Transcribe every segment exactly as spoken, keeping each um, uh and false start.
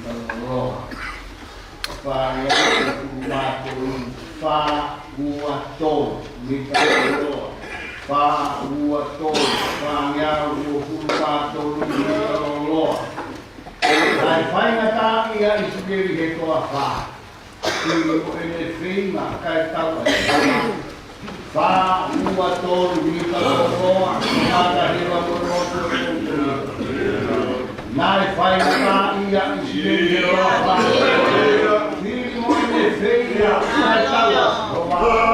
Loa. Fāngeau uofulu mā tolu, fā ua tolu, mita loa. Fā ua tolu, fāngeau uofulu mā tolu, mita loa. Naʻe faingataʻaʻia ʻa ʻIsileli he toafa. Hili ko ʻene feinga kae tau ai. Fā ua tolu, mita loa, mata hiva mo loa. Naʻe faingataʻaʻia ʻa ʻIsileli he toafa. Hili ko ʻene feinga kae tau ai.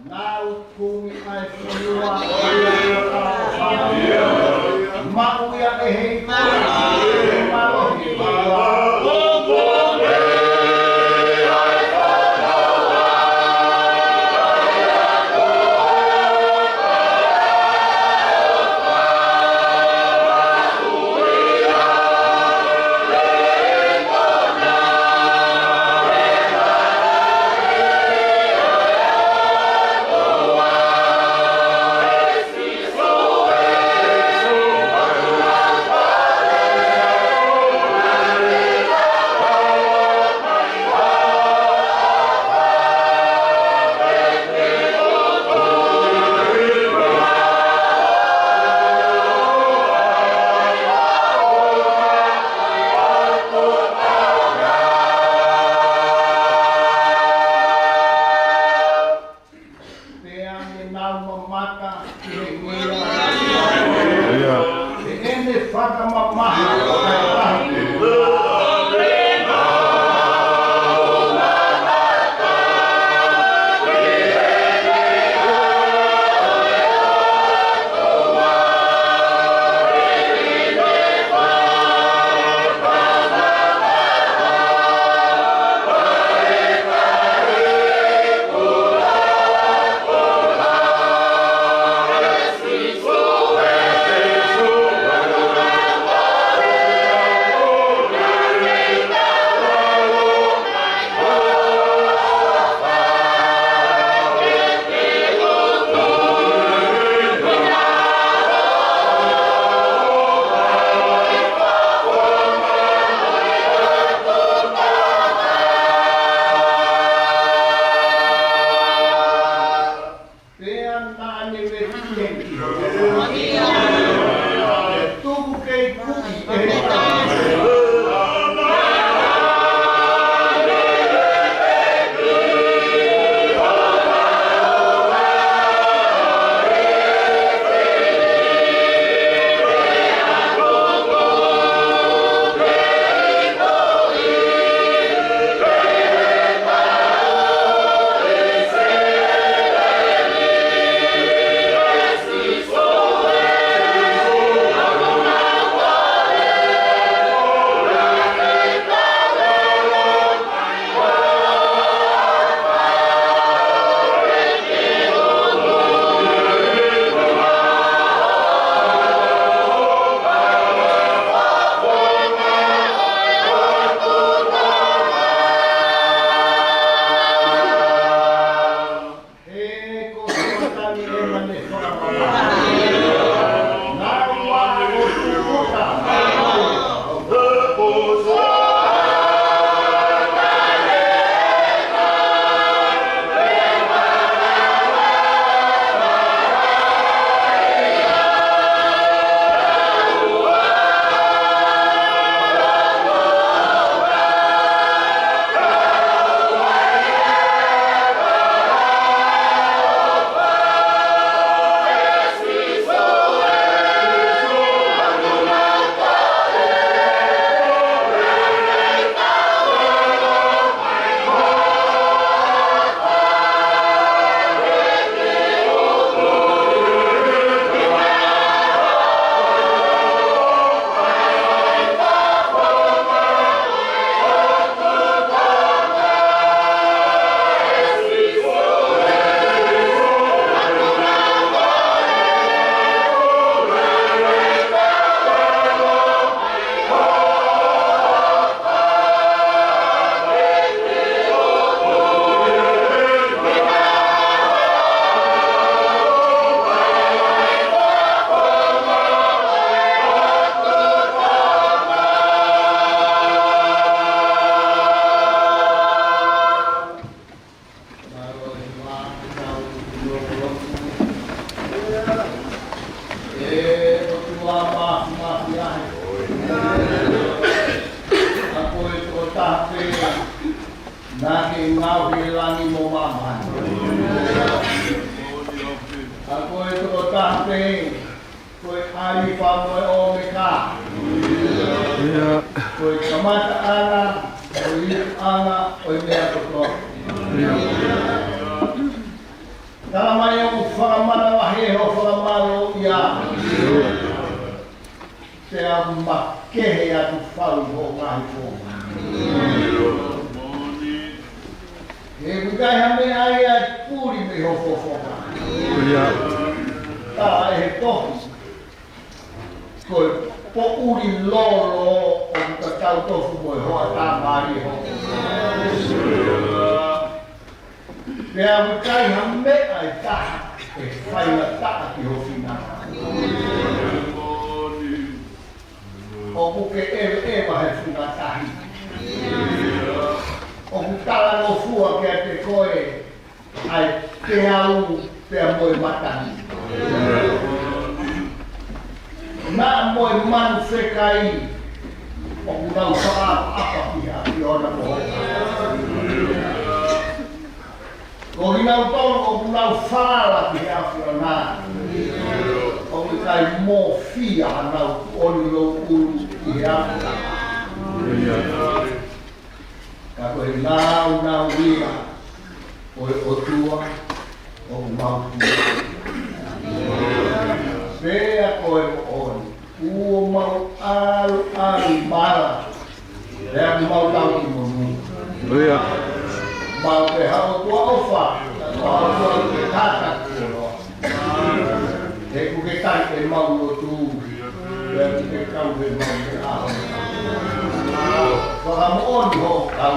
Nau kumi ai fonua. Maʻu ia ʻe he ʻEiki. Pea ne nau mamata ki he ʻEiki. ʻIo. He ʻene fakamamahi. Pea naʻa ne vete ki he tuku kei kuʻi ʻe he ʻE ʻOtua Māfimafi lahi, ʻa koe tokotaha pē naʻa ke ngaohi ʻa e langi mo māmani. ʻA koe tokotaha pē ko e ʻAlifa mo e ʻOmeka. ʻIo. Ko e kamataʻanga, ko e ikuʻanga ʻo e meʻa kotoa. ʻIo. Tala mai ʻoku fakamanavahē hoʻo fakamālō ia. Pea makehe atu fau hoʻo ngaahi fofonga. He ʻoku ʻikai ha meʻa ia ʻe puli mei hoʻo fofonga. ʻIo. Tala ʻe he tohi, ko e poʻuli lolo ʻoku tatau tofu mo e hoʻatā mālie hoʻo. Pea ʻoku ʻikai ha meʻa ʻe taha ʻe faingataʻa ki ho finangalo. ʻOku ke ʻeveʻeva he funga tahi. ʻOku talangofua kiate koe ʻa e peau pea mo e matangi. Naʻa mo e manu fekai ʻoku nau fakaʻapaʻapa ki he ʻAfiona mo hoʻo. Ko kinautolu ʻoku nau falala ki he ʻAfiona, ʻoku ʻikai mofia hanau kuʻoni louʻulu ʻi he ʻAfiona. Ka ko e nāunau ia ʻo e ʻOtua ʻoku mau tui. Pea ko e moʻoni, kuo mau ʻalu ʻalu mala, pea kuo mau tau ki monū. ʻIo. Mau pē ha ʻOtua ʻofa, mau ʻOtua ke tata kuo loa. He ʻoku ke tali ʻemau lotu, pea ʻoku ke kau ʻemau meʻa. Fakamoʻoni hoʻo kau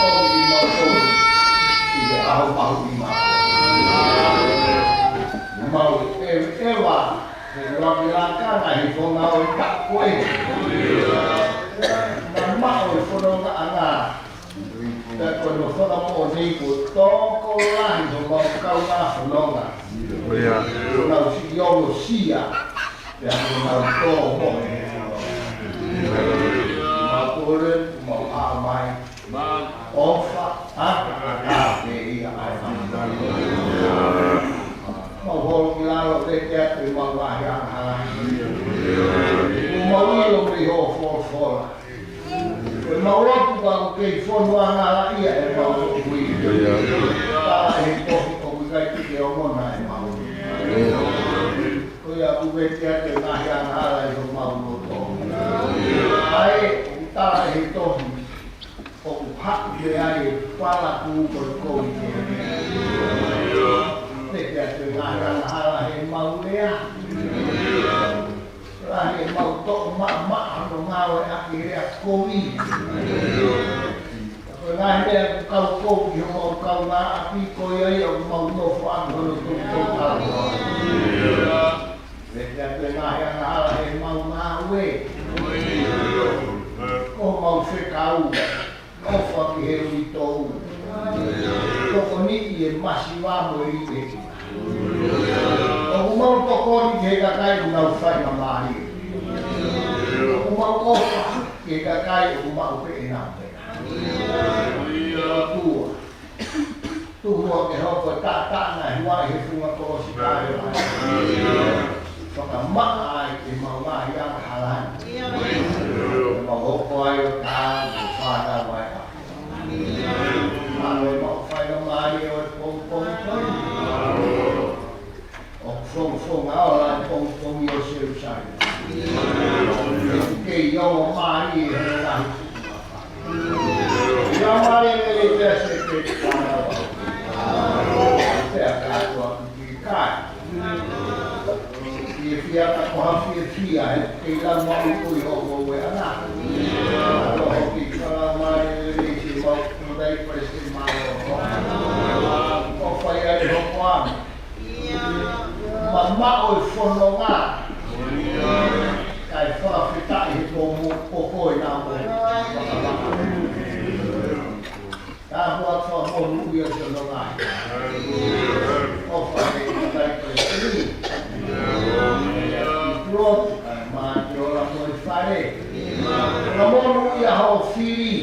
ʻo kimautolu ʻi he ʻaho mahuʻinga. Mau ʻeveʻeva he ʻuluaki lakanga ʻi he fononga ʻo e taʻu ko eni. Naʻa mau fononga ʻanga. Pea ko hono fakamoʻoni kuo tokolahi homau kaungā fononga. ʻIo. Kuo nau siʻi ongosia. Pea kuo nau tō mohe he fononga. Mau kole, mau ʻā mai. ʻOfa, ʻata, ʻata, pē ia ai. Mau holo ki lalo, pea ke ʻatu ʻemau ngaahi angahala. Kuo mau ʻilo mei hoʻo folofola. Ko ʻemau lotu ʻoku kei fonu angahala ia ʻemau lotu ia. Tala ʻe he tohi ʻoku ʻikai te ke ongona ʻemau. Ko ia ʻoku vete atu e ngaahi angahala ʻi homau loto. ʻA ē ʻoku tala ʻe he tohi ʻoku haʻu mei ai e palakū ko e kovi ko e. Vete atu e ngaahi angahala heʻemau lea. Lahi ʻemau toʻo maʻamaʻa hono ngāueʻaki e lea kovi. Ko e ngaahi meʻa ʻoku kau kovi ki homau kaungāʻapi ko ia ia ʻoku mau nofo ʻaki hono toutou talanoa. Vete atu e ngaahi angahala heʻemau ngāue. Ko homau fekau. ʻOfa ki he uitou. Tokoniʻi e masiva mo e liʻekina. ʻOku mau tokoni ki he kakai ʻoku nau faingamālie. ʻOku mau ʻofa ki he kakai ʻoku mau pē ʻenau pē. ʻOtua, tuku muʻa ke hoko e taʻataʻa naʻe huaʻi he funga kolosi Kalevale. Fakamaʻa ai ʻemau ngaahi angahala ni. Mau hoko ai ʻo taau mo e fānau ʻa e ʻAfiona. Mālō ʻemau faingamālie ʻo e pongipongi ko eni. ʻOku fongofonga ola e pongipongi ʻo Selusalema. Kei ongo mālie hono ngaahi tuʻunga. Ia mālie lelei pea se pe te fānau. Pea kātoa kuki kai. Fiefia ka ko ha fiefia he kei lau mau kui ho ko ue ana. Ko ho ki ka lau mālie lelei si mau kutai pale se mau. Ko fai ai ho ko ana. Mamaʻo e fononga. Kae fakafetaʻi he pomu poko e nā mo. Tāpua fakamonūʻia ʻi hono ngaahi. ʻOfa he kakai ko e. Lotu, kae ʻumaʻā ke ola mo e fale. Ka monūʻia hoʻo fili.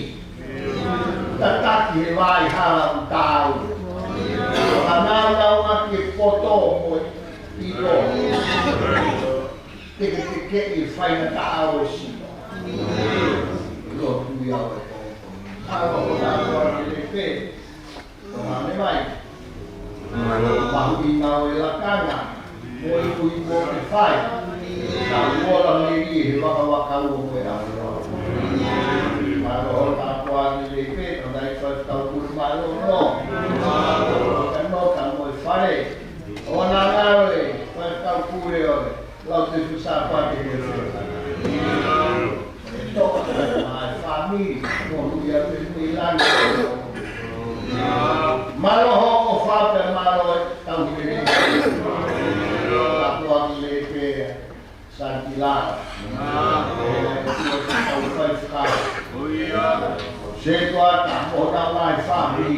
Tataki he vai hala ʻoku taau. Ka nāunau ʻaki e poto mo e ʻilo. Teketekeʻi e faingataʻa ʻo e sino. Lotu ia ʻo e koko. Ka ko e koko ʻa e lepe. Tokanga mai. Mahuʻinga ʻo e lakanga. Mo e ui mo e fai. Ka uola meli he vakavaka uo mo e awa. Mālō hoʻo tāpuaki lepe, ka mai fai tau kuli mālō no. Ka no ka mo e fale. ʻO na ngalo e, fai tau kuli ʻo e. Lau te fusa pa te mo e fale. Toka mai fāmili, monūʻia pē mei langi. Mālō hoʻo ʻofa pea mālō e tauhi lelei. Tāpuaki lepe, Santila. Tau fai faka. Setuata, mo honau ngaahi fāmili.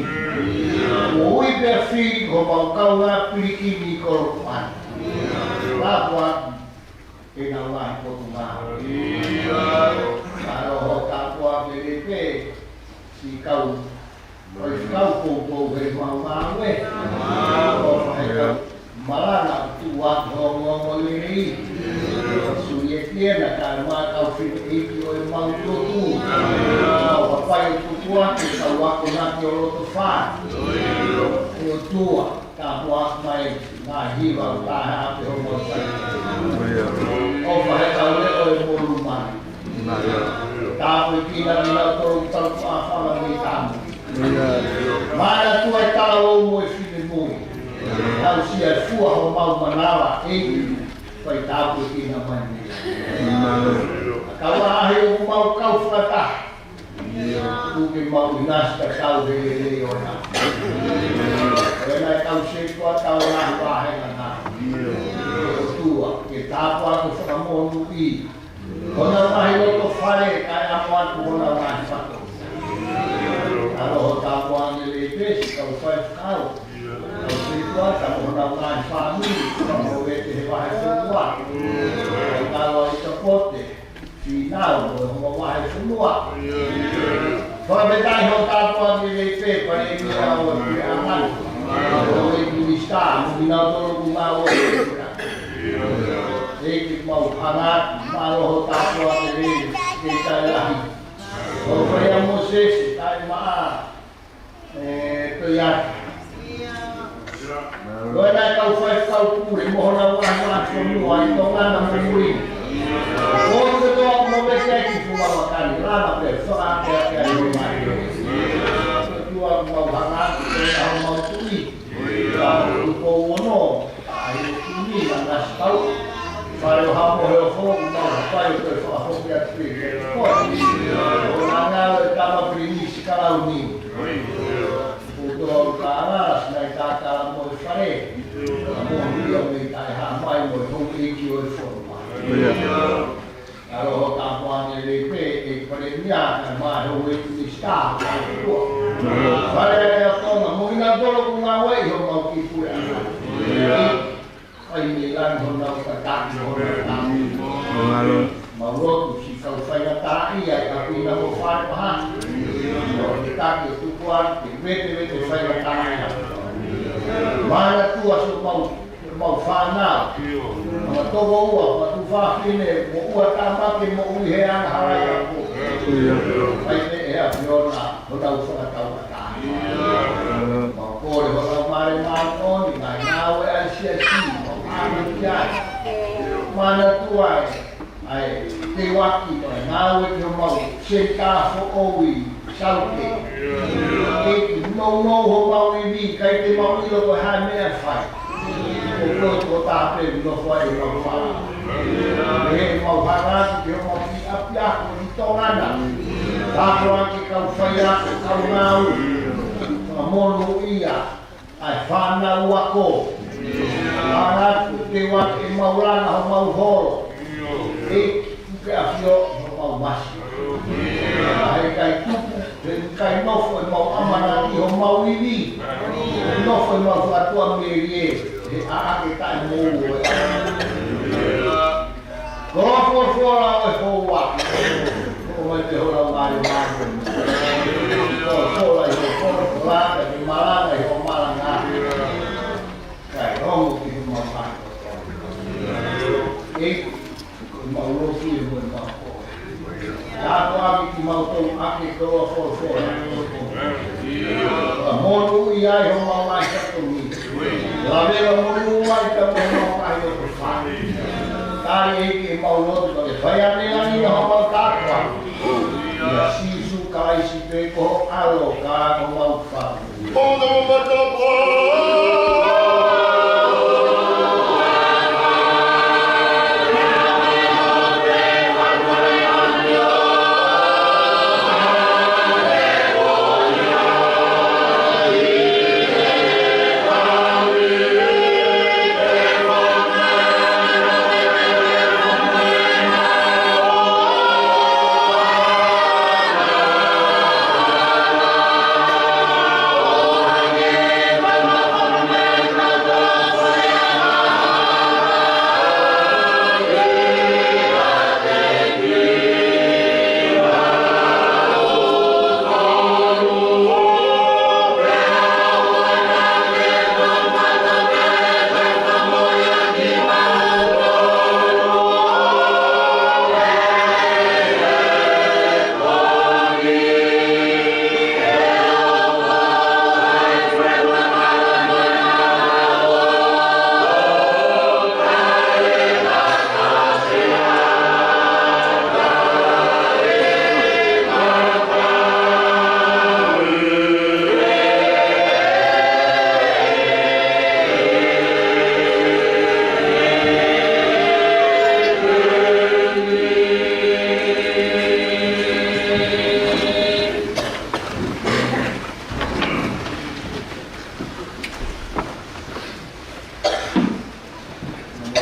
Mo ui pē fili, ko mau kaungā pilikimi kolokuʻana. Tāpuaki. Ke nau lahi ko tu ma. Ka loho ka kua kele pē. Si kau. Ko e kau kou kou he mau mau e. Ko e kau malanga tu a ko mo mo lelei. Suli e tiena ka ma kau fili ʻEiki ʻo e mau tutu. Mau papai o tutu a ke kau ako na ki o loto fa. Ko tua. Tāpuaki mai, ngaahi hiva, taha ʻa pē homau sai. ʻOfa he kau leʻo e molu mai. Tāpuekina kinautolu tau tuʻa fanga mei tamu. Manatua e tala o mo e finemui. Tau sia e fua homau manava, ʻEiki, fai tāpuekina mai mei. Kau a he ʻoku mau kau fakataha. Kuo ke mau ʻinasi ka tau he lelei ʻo na. ʻOku ʻi ai e kau setuata ʻoku lahi vahenga na. ʻOtua, ke tāpuaki fakamonūʻia. Honau ngaahi loto fale, kae ʻamo atu honau ngaahi fako. Ka loho tāpuaki lelei pē, si kau faifekau. Kau setuata, honau ngaahi fāmili, kau mo vete he vahefonua. Kau ʻi Kapote. Finau mo e homau vahefonua. Fakafetaʻi hoʻo tāpuaki lelei pē, Palēmia ʻo e puleʻanga. Mo e Minisitā, mo kinautolu ʻoku ngāue. ʻEiki mau hanga, mālō hoʻo tāpuaki lelei, ke kai lahi. ʻO fai ʻa Mōsese, kai maʻa. ʻE, ko ia. Ko e nai kau faifekau pule, mo honau ngaahi ngaahi fonua, ʻi Tonga na mo mui. Ko e kotoa mo me ke ki funga makani, lana pē, faka pē pē ʻi mai. Ko tua mau hanga, ko e mau tui. Ka ko ono, ʻa e tui na ngasi kau. Fale ʻo hamo he ofo, mau fai ko e fakafoki atu ki he koe. ʻO na ngalo e tama pilinisi kalauni. Kuo tō au ka ala, sinai ka kala mo e fale. Mo ia mei tai ha mai mo e houʻeiki ʻo e fonua. Ka loho tāpuaki lelei pē, ʻEiki Palēmia, kae ʻumaʻā e houʻeiki Minisitā, fale ʻa Tonga, mo kinautolu ʻoku ngāue ʻi homau kiʻi puleʻanga. ʻAi mei langi honau tataki honau tami. Mālō. Mau lotu si kau faingataʻaʻia ʻi ʻapi na mo fale paha. Mau tataki ʻo tuku atu ke vete vete faingataʻaʻia. Manatua si homau, homau fānau. Manatua ua, manatua fafine, mo ua tamake, mo ui he anga halai ako. ʻAi mei he ʻAfiona. Honau fakatauʻatāina. Mau kole honau male māʻoniʻoni, ngaahi ngāue ʻa e siasi, mau ʻamanaki ai. Manatua e, ʻa e teuaki, ʻa e ngāue ki homau senitā foʻou ʻi Saute. ʻEiki nounou homau ivi, ʻikai te mau ʻilo ko e hā e meʻa ʻe fai. Ko koe tokotaha pē ʻoku nofo ai ʻemau fānau. ʻEiki mau hanga atu ki homau kiʻi ʻapiako ʻi Tonga na. Tāpuaki kau faiako, kau ngāue. Fakamonūʻia ʻa e fānau ako. Hanga atu ke teuaki ʻemau langa homau holo. ʻEiki, ʻoku ke ʻafio homau masi. ʻA e kai tupu, he kai nofo ʻemau ʻamanaki homau ivi. Nofo ʻemau fakatua melie, he ʻaʻake taʻemoʻua. Hola ʻo e houa. ʻOmai pē hola mai ʻo mai. Hola ʻi hoʻo hola, hola ʻi hoʻo malanga, ʻi hoʻo malanga. Kae ongo ki homau ʻaho. ʻEiki, ko ʻemau lotu ē mo ʻemau kole. Ka ko ʻaki kimautolu ʻaki e koloa folofola. Ka monūʻia ai homau ngaahi fatongia. Lavea monū ai ka mo homau ngaahi loto fai. Tali ʻEiki ʻemau lotu ka ke fai ʻa e meʻa ni ʻa homau kātoa. ʻIa Sīsū Kalaisi pē ko ho ʻAlo ka ko homau Fakamoʻui.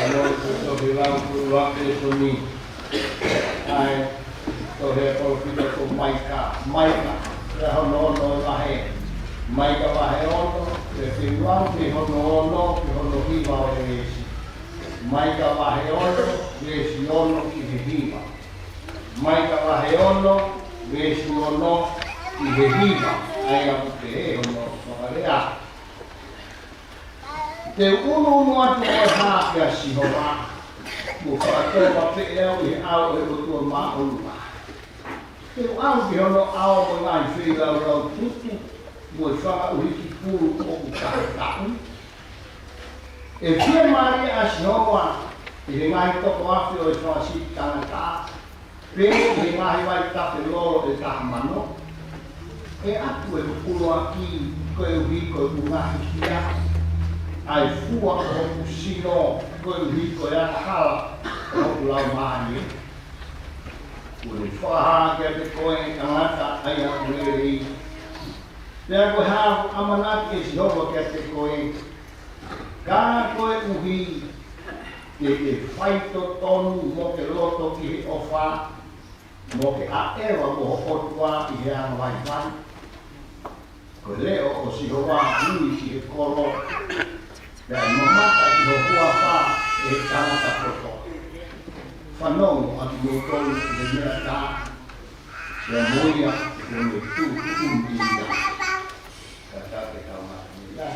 Naʻa mo e tohi lau ʻuluaki lēsoni. ʻA e tohi ʻa e palōfita ko Maika. Maika. Pea hono ono ʻo e vahe. Maika vahe ono, pea te u lau mei hono ono ki hono hiva ʻo e veesi. Maika vahe ono, veesi ono ki he hiva. Maika vahe ono, veesi ono ki he hiva. ʻA ia ʻoku pehē hono fakalea. Te u ʻunuʻunu atu mo e hā kia Sihova, mo fakatoka pē au ʻi he ʻao ʻo e ʻOtua māʻolunga. Te u ʻalu ki hono ʻao mo e ngaahi feilaulau tutu, mo e fanga ʻuhiki pulu ʻoku taʻutaʻu. ʻE fiemālie ʻa Sihova ʻi he ngaahi toko afe ʻo e fanga sipi tangata, pea ʻi he ngaahi vaitafe lolo ʻe taha mano. ʻE ʻatu ʻeku ʻuluaki koeʻuhi ko ʻeku ngaahi hia, ʻa e fua ʻo hoku sino koeʻuhi ko e angahala ʻo hoku laumālie. Kuo ne fakahā kiate koe, tangata ʻa ia ʻoku lelei. Pea ko e hā ʻoku ʻamanaki ʻe Sihova kiate koe, ka koeʻuhi ke ke faitotonu mo ke loto ki he ʻofa, mo ke ʻaʻeva mo ho ʻOtua ʻi he anga vaivai. Ko e leʻo ʻo Sihova ʻoku ui ki he kolo, pea ʻe mamata ki ho huafa ʻe he tangata kotoa. Fanongo ʻa kimoutolu ki he meʻa tā, pea mo ia kuo ne tuʻutuʻuni ia. Ka tā ke tau mata ni la.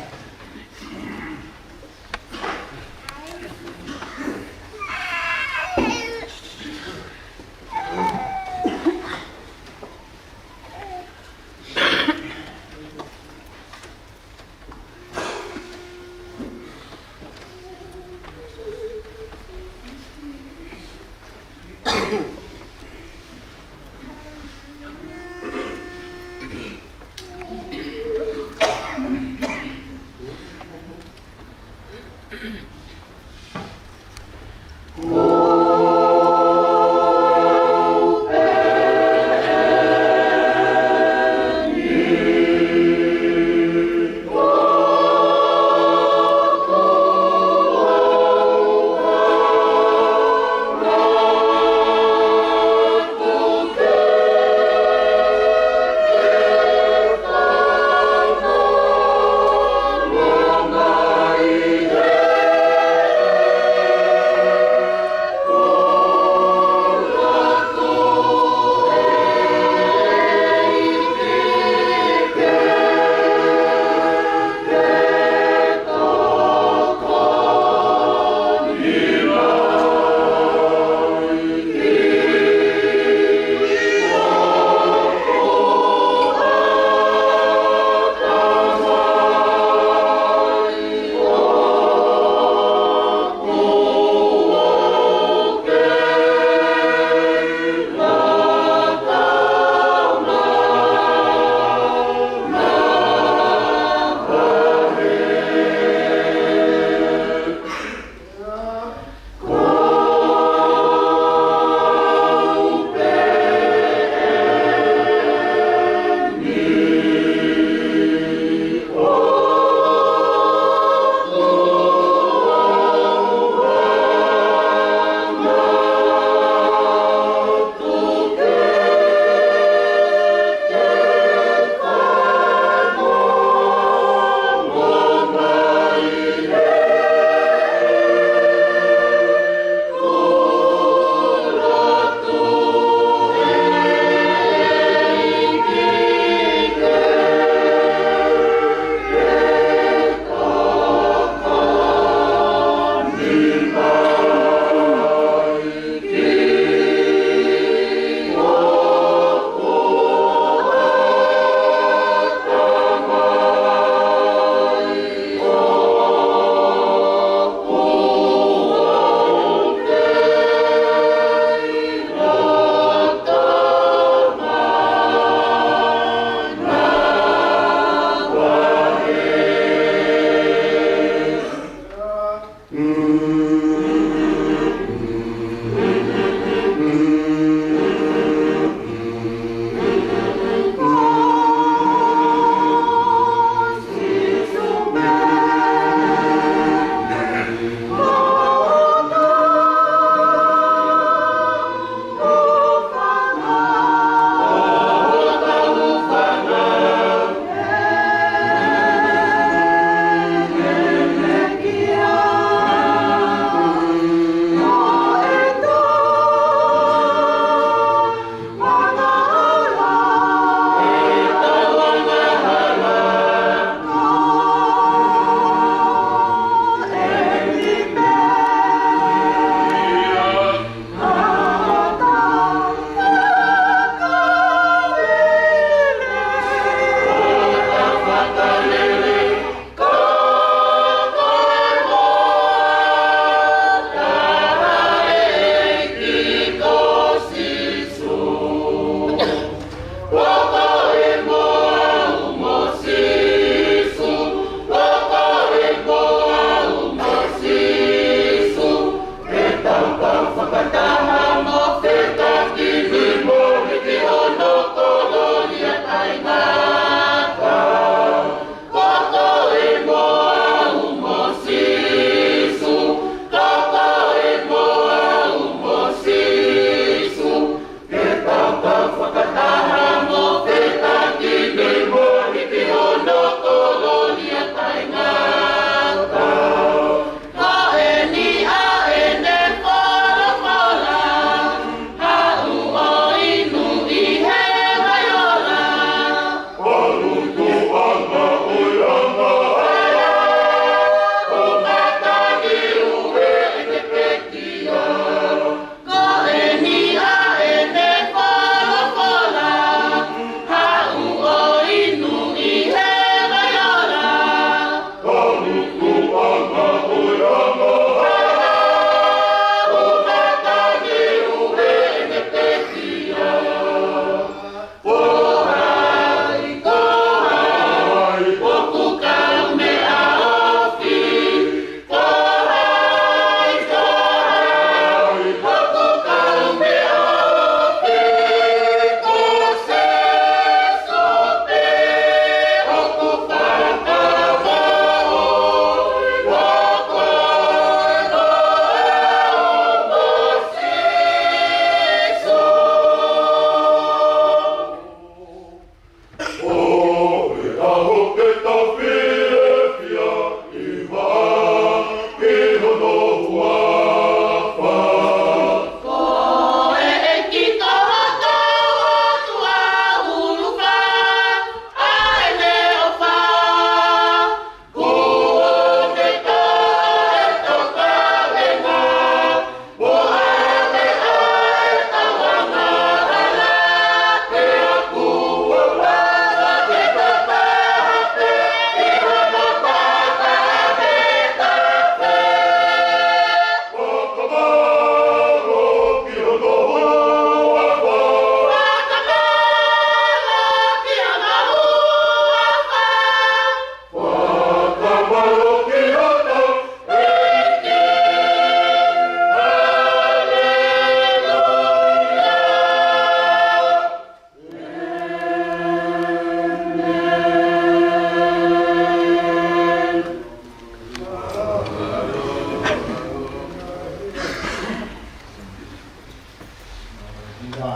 Ka.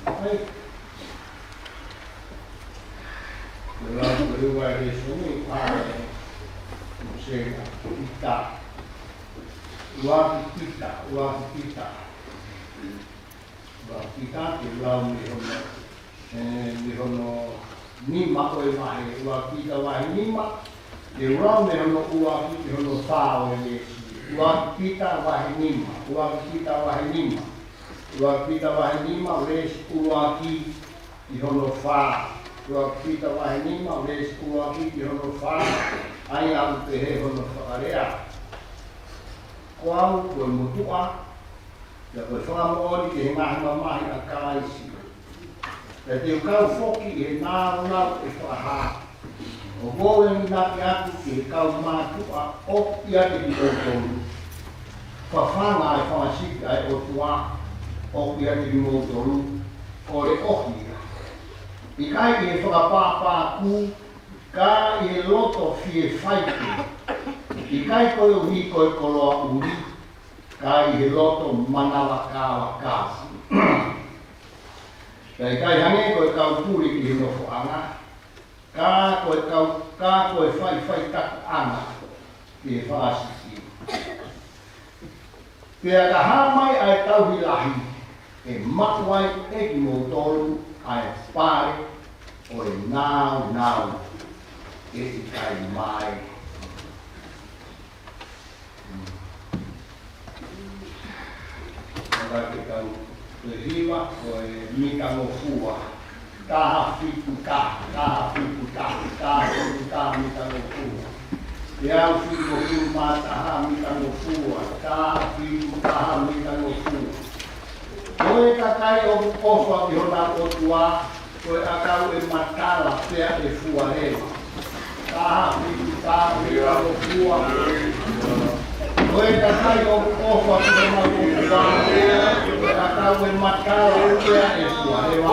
ʻAi. Ko e lau ko ē ʻa e lēsoni, ʻa e, Mōsese, Pita. ʻUluaki Pita, ʻuluaki Pita. ʻUluaki Pita, te u lau mei hono, ē, mei hono nima ʻo e vahe, ʻuluaki Pita vahe nima, te u lau mei hono ʻuluaki ki hono fā ʻo e veesi. ʻUluaki Pita vahe nima, ʻuluaki Pita vahe nima, ʻuluaki Pita vahe nima, veesi ʻuluaki ki hono fā. ʻUluaki Pita vahe nima, veesi ʻuluaki ki hono fā, ʻa ia ʻoku pehē hono fakalea: Ko au ko e motuʻa, pea ko e fakamoʻoni ki he ngaahi mamahi ʻa Kalaisi. Pea te u kau foki ʻi he nāunau ʻo e fakahā. ʻOku ou enginaki atu ki he kau mātuʻa ʻoku ʻiate kimoutolu, fafanga ʻa e fanga sipi ʻa e ʻOtua ʻoku ʻiate kimoutolu, ʻo leʻohi ia, ʻikai ʻi he fakapāpākū, ka ʻi he loto fie fai pē, ʻikai koeʻuhi ko e koloa ʻuli, ka ʻi he loto manavakavakava. Pea ʻikai hangē ko e kau puli ki he nofoʻanga, ka ko e kau, ka ko e faʻifaʻitakiʻanga ki he fanga sipi. Pea ka hā mai ʻa e tauhi lahi, ʻe maʻu ai ʻe kimoutolu ʻa e pale ʻo e nāunau ʻe ʻikai mai. Ka ke tau, ko e hiva, ko e mitangofua. Taha fitu taha, taha fitu taha, taha fitu taha mitangofua. Teau fitungofulu mā taha mitangofua, taha fitu taha mitangofua. Ko e kakai ʻoku ʻofa ki hona ʻOtua, ko e ʻakau ʻe matala pea ʻe fua leva. Taha fitu taha mitangofua. Ko e kakai ʻoku ʻofa ki hona ʻOtua, ko e ʻakau ʻe matala pea ʻe fua leva.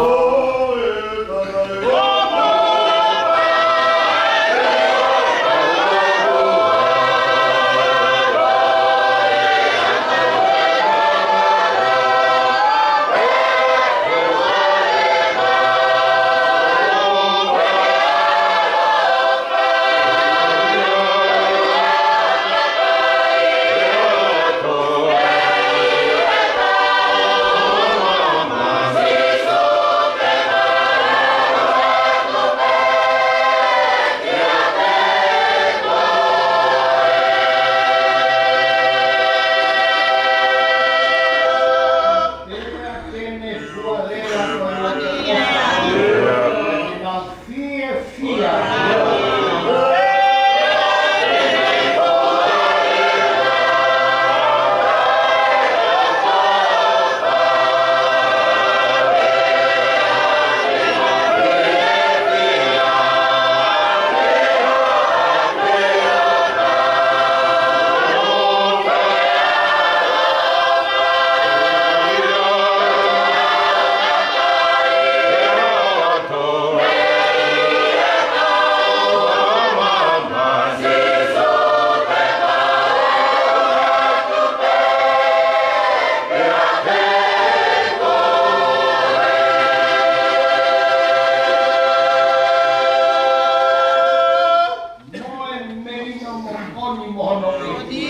Mo e melino moʻoni mo hono ʻEiki.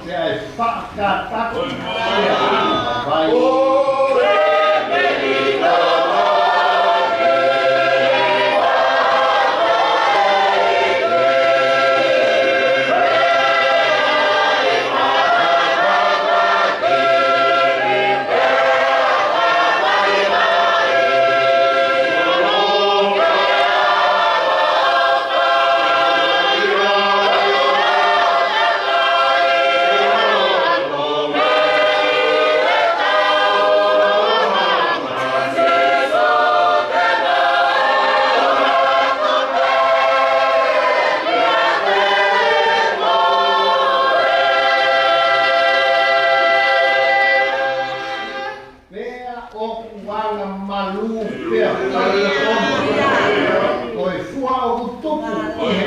Pea ʻe fakatapu ʻa e vai. Pea ʻoku anga malū pea fai ʻo tomo. Ko e fua ʻoku tupu ʻi he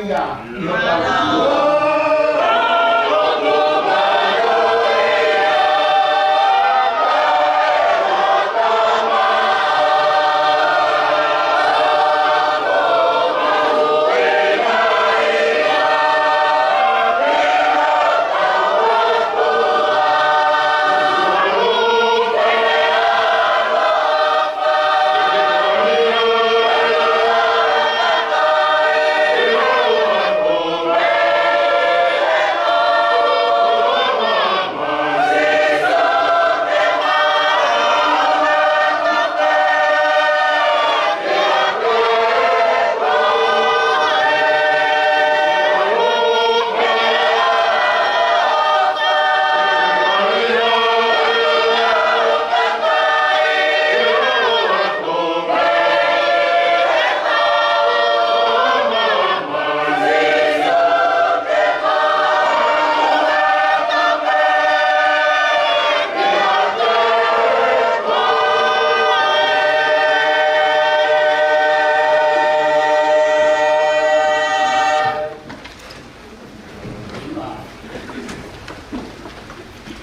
ia ʻi ho tapu.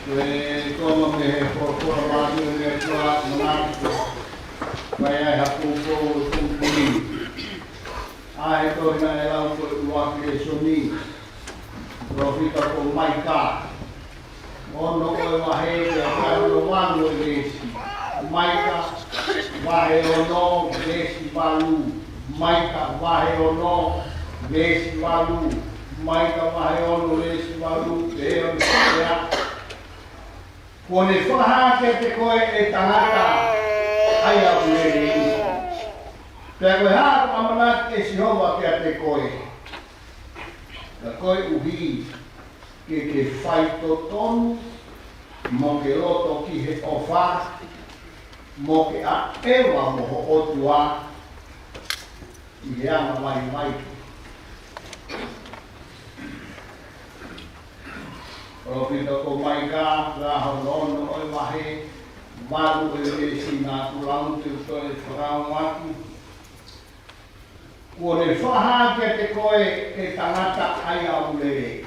Ko e konga mei he folofola mālie ʻa e ʻOtua, manatu ko e fai ai ha poupou ʻo e pongipongi ni. ʻA e tohi naʻe lau ko e ʻuluaki lēsoni, palōfita ko Maika. Ono ʻo e vahe, pea ko e ono valu ʻo e veesi. Maika, vahe ono, veesi valu. Maika, vahe ono, veesi valu. Maika, vahe ono, veesi valu. Pehē ʻo ne pehē: Kuo ne fakahā kiate koe, ʻe tangata ʻaiʻapulelei, pea ko e hā ʻoku ʻamanaki ʻe Sihova kiate koe, ka koeʻuhi ke ke faitotonu, mo ke loto ki he ʻofa, mo ke ʻaʻeva mo ho ʻOtua ʻi he anga vaivai. Palōfita ko Maika, vahe ono ʻo e vahe, valu ʻo e veesi, naʻa ku lau, te u toe fakaongo atu. Kuo ne fakahā kiate koe, ʻe tangata ʻaiʻapulelei,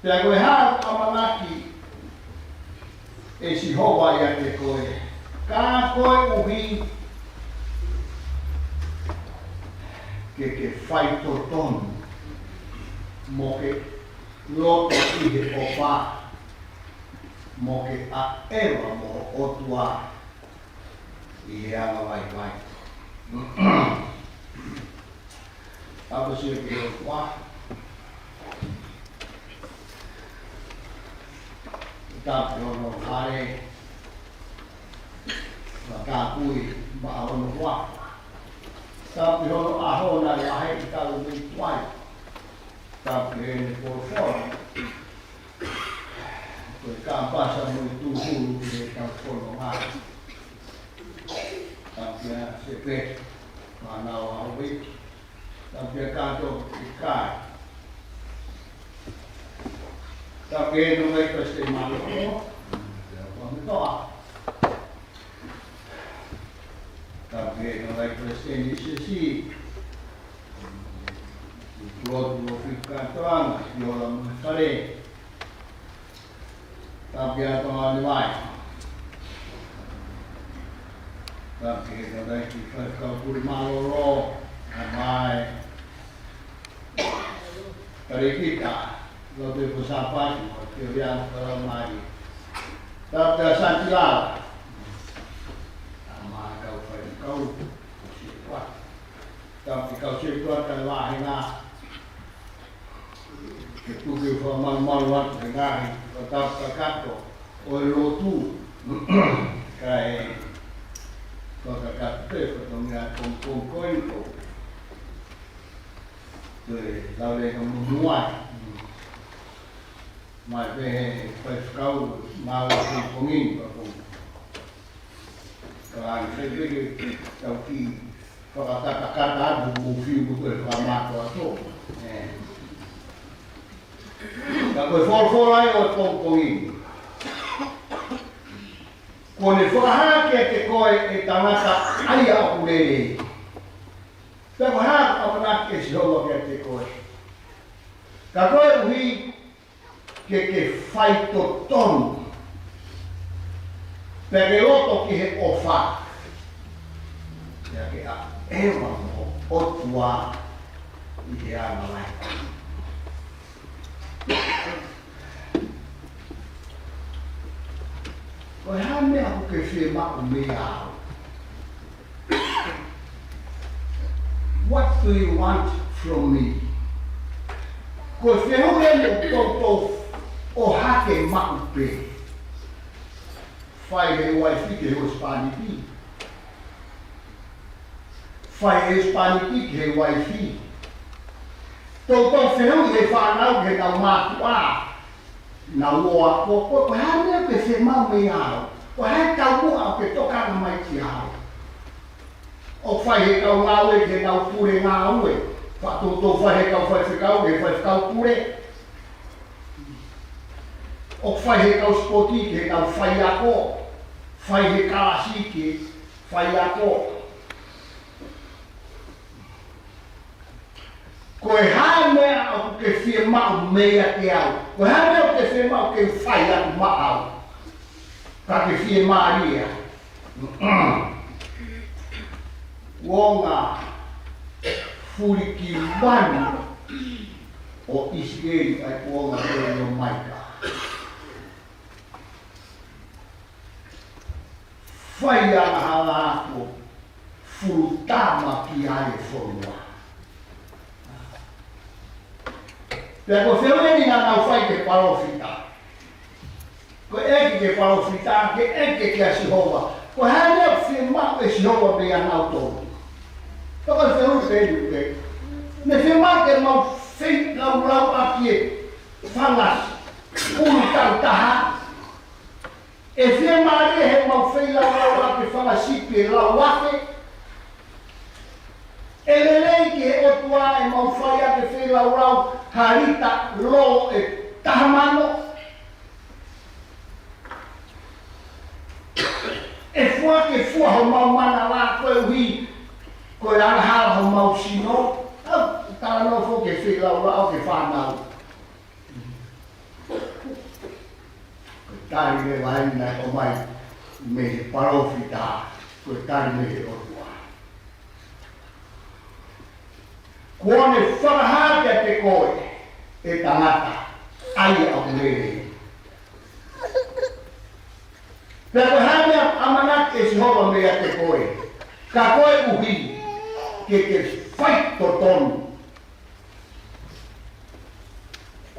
pea ko e hā ʻoku ʻamanaki ʻe Sihova ʻiate koe, ka koeʻuhi ke ke faitotonu, mo ke loto ki he ʻofa, mo ke ʻaʻeva mo ho ʻOtua ʻi he anga vaivai. Tapu sio ki he ʻOtua. Tapu ki hono hale, fakatapui maʻa hono huafa. Tapu ki hono ʻaho naʻe lahi ʻi talu mei tuai. Tapu ki heʻene folofola, ko e kāpasa mo e tūhulu ki heʻetau fononga. Tapu kia Sepe, fānau ʻa Hauiki. Tapu kia Kato ʻIkai. Tapu ki heʻene Vice President Malo, kia Kuametoa. Tapu ki heʻene Vice President ʻi Sesi. Lotu ʻo Fika Toanga, ʻi ola mo e fale. Tapu kia Tonga ni mai. Tapu ki he tangataʻeiki faifekau pule mālōlō, ʻa mai. Tarekita, Lotu ʻo Sāpati, mo Teoriano Kalamari. Tapu kia Santilala. ʻA mai kau faifekau, ko si e kua. Tapu ki he kau sētuata ʻi he vāhenga. Ke tuku ke fakamalumalu atu he ngaahi fakatapu kakato ʻo e lotu. Kae fakakakato pē fatongia kongkong ko eni ko e lau leka munuai. Mai pē he faifekau, mau ʻi he pongipongi ni, pea ko e kalanga fefeke tau ki fakakatakata atu mo fiu mo toe fakamātoato. ʻE. Ka ko e folofola ia ʻo e pongipongi ni. Kuo ne fakahā kiate koe, ʻe tangata ʻaiʻapulelei, Pea ko e hā ʻoku ʻamanaki ʻe Sihova kiate koe? Ka koeʻuhi ke ke faitotonu, pea ke loto ki he ʻofa, pea ke ʻaʻeva mo ho ʻOtua ʻi he anga lahi. Ko e hā e meʻa ʻoku ke fiemaʻu meiate au? What do you want from me? Ko e fehuʻi eni ʻoku toutou ʻohake maʻu pē. Fai ʻe he uaifi ki he husepāniti. Fai ʻe he husepāniti ki he uaifi. Toutou fehuʻi ʻe he fānau ki heʻenau mātuʻa, ʻenau ʻofa, ko, ko, ko e hā e meʻa ʻoku ke fiemaʻu meiate au? Ko e hā e taumuʻa ʻoku ke tokanga mai kiate au? ʻOku fai ʻe he kau ngāue ki heʻenau pule ngāue. Faʻa toutou fai ʻe he kau faifekau ki he faifekau pule. ʻOku fai ʻe he kau sipoti ki heʻenau faiako. Fai ʻe he kalasi ki he faiako. Ko e hā e meʻa ʻoku ke fiemaʻu meiate au? Ko e hā e meʻa ʻoku ke fiemaʻu ke fai atu maʻau, ka ke fiemālie ai? Kuonga fulikivanu ʻo ʻIsileli, ʻa e kuonga ko ē ʻo Maika. Fai angahala ʻo fulu tama ki ai e fonua. Pea ko e fehuʻi eni naʻa nau fai ki he palōfita. Ko e ʻeke ki he palōfita, ke ʻeke kia Sihova, ko e hā e meʻa ʻoku fiemaʻu ʻe Sihova meiate kinautolu? Pea ko e fehuʻi pē eni, pē. Naʻe fiemaʻu ke mau feilaulau ʻaki e fanga ʻulu taʻu taha. ʻE fiemālie heʻemau feilaulau ʻaki e fanga sipi ʻe lauafe. ʻE lelei ki he ʻOtua ʻemau fai ʻaki e feilaulau ha lita lō ʻe taha mano. ʻE fua ke fua homau manava koeʻuhi ko e angahala homau sino. ʻOku talanoa foki e feilaulau ki he fānau. Ko e tali leva eni naʻe ʻomai mei he palōfita, ko e tali mei he ʻOtua. Kuo ne fakahā kiate koe, ʻe tangata, ʻa ia ʻoku lelei. Pea ko e hā e meʻa ʻamanaki ʻe Sihova meiate koe, ka koeʻuhi ke ke faitotonu,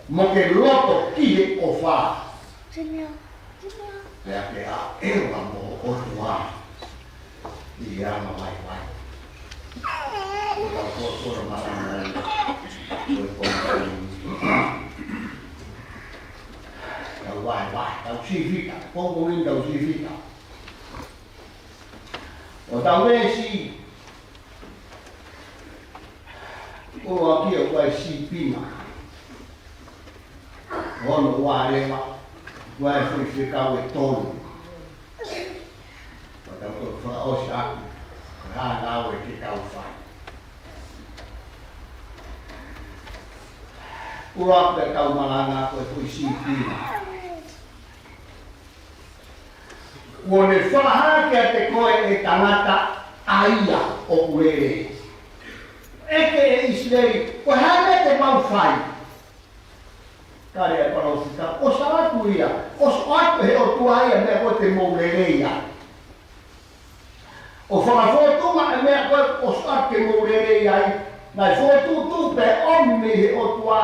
mo ke loto ki he ʻofa, pea ke ʻaʻeva mo ho ʻOtua ʻi he anga vaivai. Ko e tau ko, ko e malanga ʻi he ko, tau vaivai, tau sifika, pongipongi ni tau sifika. ʻO tau veesi, ʻuluaki ʻoku ʻi ai e sīpinga. Ono ʻoku leva, ʻoku ʻi ai e foʻi fekau ʻe tolu. Ko e tau toki fakaʻosi atu, ko e hā e ngāue ke tau fai. ʻUluaki ʻetau malanga ko e foʻi sīpinga. Kuo ne fakahā kiate koe, ʻe tangata, ʻa ia ʻoku lelei. ʻEke ʻe ʻIsileli, ko e hā e meʻa te mau fai? Tali ʻa e palōfita, ʻosi ʻoatu ia, ʻosi ʻoatu ʻe he ʻOtua ia e meʻa ko ē te mou lelei ai. ʻO fakafōtunga e meʻa ko ē ʻosi ʻoatu ke mou lelei ai, naʻe fokotuʻutuʻu pea ʻomi mei he ʻOtua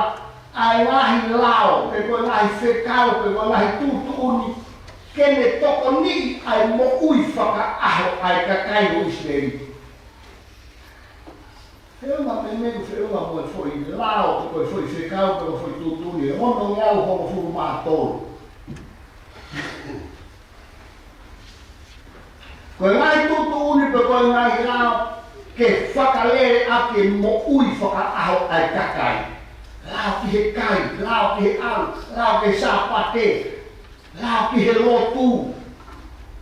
ʻa e ngaahi lao, pe ko e ngaahi fekau, pe ko e ngaahi tuʻutuʻuni, ke ne tokoniʻi ʻa e moʻui fakaʻaho ʻa e kakai ʻo ʻIsileli. Feʻunga pē mei he feʻunga mo e foʻi lao, pe ko e foʻi fekau, pe ko e foʻi tuʻutuʻuni, ʻe onongeau hongofulu mā tolu. Ko e ngaahi tuʻutuʻuni pe ko e ngaahi lao ke fakalele ʻaki e moʻui fakaʻaho ʻa e kakai. Lao ki he kai, lao ki he ʻalu, lao ki he Sāpate, lao ki he lotu,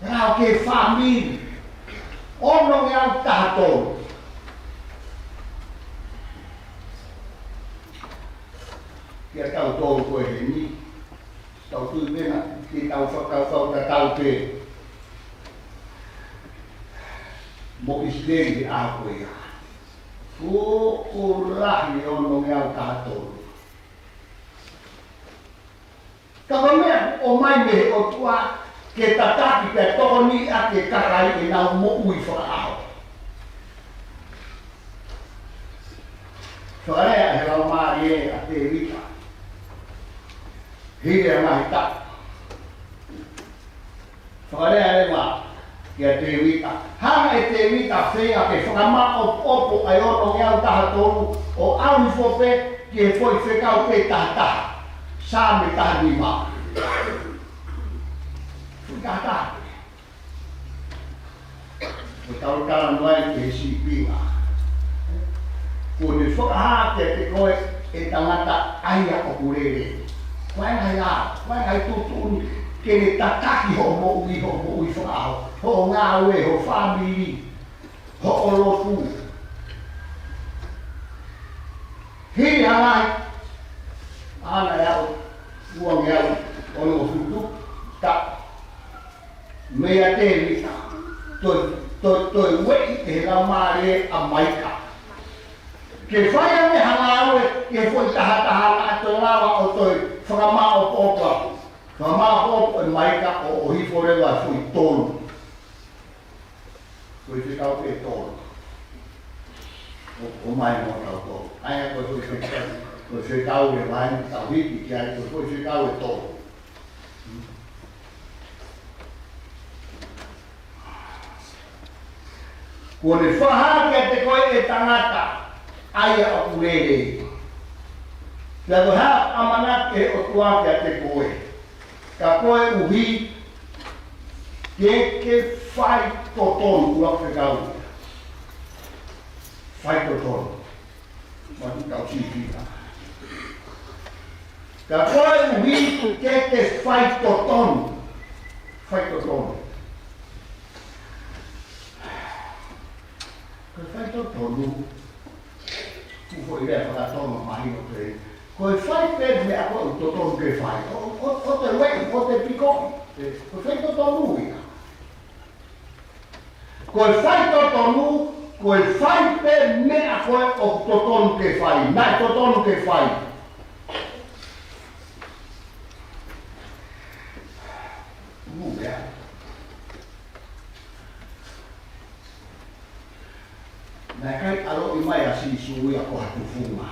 lao ki he fāmili. Onongeau taha tolu. Kiate kitautolu ko eni, tau tui mena, ke tau fakakaukau tatau pē mo ʻIsileli he ʻaho ko ia. Ko, ko e lahi e ono ngeau taha tolu. Ka ko e meʻa ʻoku ʻomai mei he ʻOtua ke tataki pea tokoniʻi ʻa e kakai ʻenau moʻui fakaʻaho. Fakalea ʻe he Laumālie ʻa Tēvita. Hili ʻa e ngaahi taʻu. Fakalea leva kia Tēvita. Hanga ʻe Tēvita ʻo feinga ke fakamaʻopoʻopo ʻa e ono ngeau taha tolu ʻo ʻalu hifo pē ki he foʻi fekau pē taha taha. Saame taha nima. Foʻi taha taha. Ko e tau talanoa ai ki he sīpinga. Kuo ne fakahā kiate koe ʻe tangata ʻa ia ʻoku lelei. Ko e ngaahi ʻā, ko e ngaahi tuʻutuʻuni ke ne tataki hoʻo moʻui, hoʻo moʻui fakaʻaho, hoʻo ngāue, ho fāmili, hoʻo lotu. Hili ʻa e ngaahi, ʻa ia ʻe aʻu, ua ngeau onongofulu taʻu. Meia Tēvita, toe, toe, toe ueʻi ʻe he Laumālie ʻa Maika. Ke fai ange ha ngāue ki he foʻi taha taha naʻa toe lava ʻo toe fakamaʻopoʻopo. Fakamaʻopoʻopo ʻe Maika ʻo, ʻo hifo leva foʻi tolu. Foʻi fekau pē tolu. ʻO, ʻomai mo tautolu. ʻA ia ko e foʻi fekau, ko e fekau ʻe vahe ni tau hiki ki ai, ko e foʻi fekau ʻe tolu. Kuo ne fakahā kiate koe ʻe tangata ʻa ia ʻoku lelei. Pea ko e hā ʻa e ʻamanaki ʻa e ʻOtua kiate koe? Ka koeʻuhi ke ke faitotonu, ua fekau. Faitotonu. Matu tau sīpinga. Ka koeʻuhi ke ke faitotonu. Faitotonu. Ko e faitotonu, ko e foʻi lea faka-Tonga mahino pē. Ko e fai pē meʻa ko ē ʻoku totonu ke fai. ʻO, ʻo, ʻo te ueʻi, ʻo te piko. Ko e faitotonu ia. Ko e faitotonu, ko e fai pē meʻa ko ē ʻoku totonu ke fai, naʻe totonu ke fai. Mou meʻa. Naʻe ʻikai ʻaloʻi mai ʻa Sīsū ia ko ha tufunga.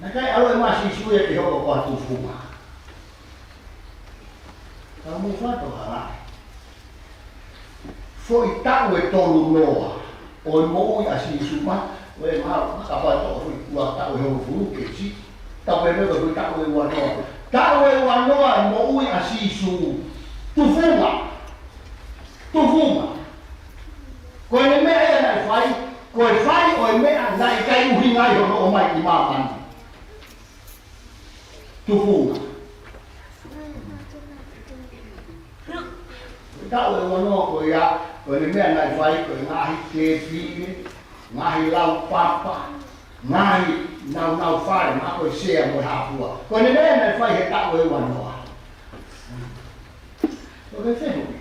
Naʻe ʻikai ʻaloʻi mai ʻa Sīsū ia ke hoko ko ha tufunga. Ka mou fakatokangaʻi. Foʻi taʻu ʻe tolu noa ʻo e moʻui ʻa Sīsū, ma, ʻo e ma, ma ka pai toʻo foʻi ua taʻu ʻe hongofulu ke si. Taʻu pē ko e foʻi taʻu ʻe ua noa. Taʻu ʻe ua noa moʻui ʻa Sīsū. Tufunga. Tufunga. Ko e meʻa ia naʻe fai, ko e fai ʻo e meʻa naʻe ʻikai ʻuhinga ai hono ʻomai ki māmani. Tufunga. Taʻu ʻe ua noa ko ia, ko e meʻa naʻe fai, ko e ngaahi tēpile, ngaahi laupapa, ngaahi naunau fale, ma ko e sea mo e hāpua. Ko e meʻa naʻe fai he taʻu ʻe ua noa. Ko e fehuʻi.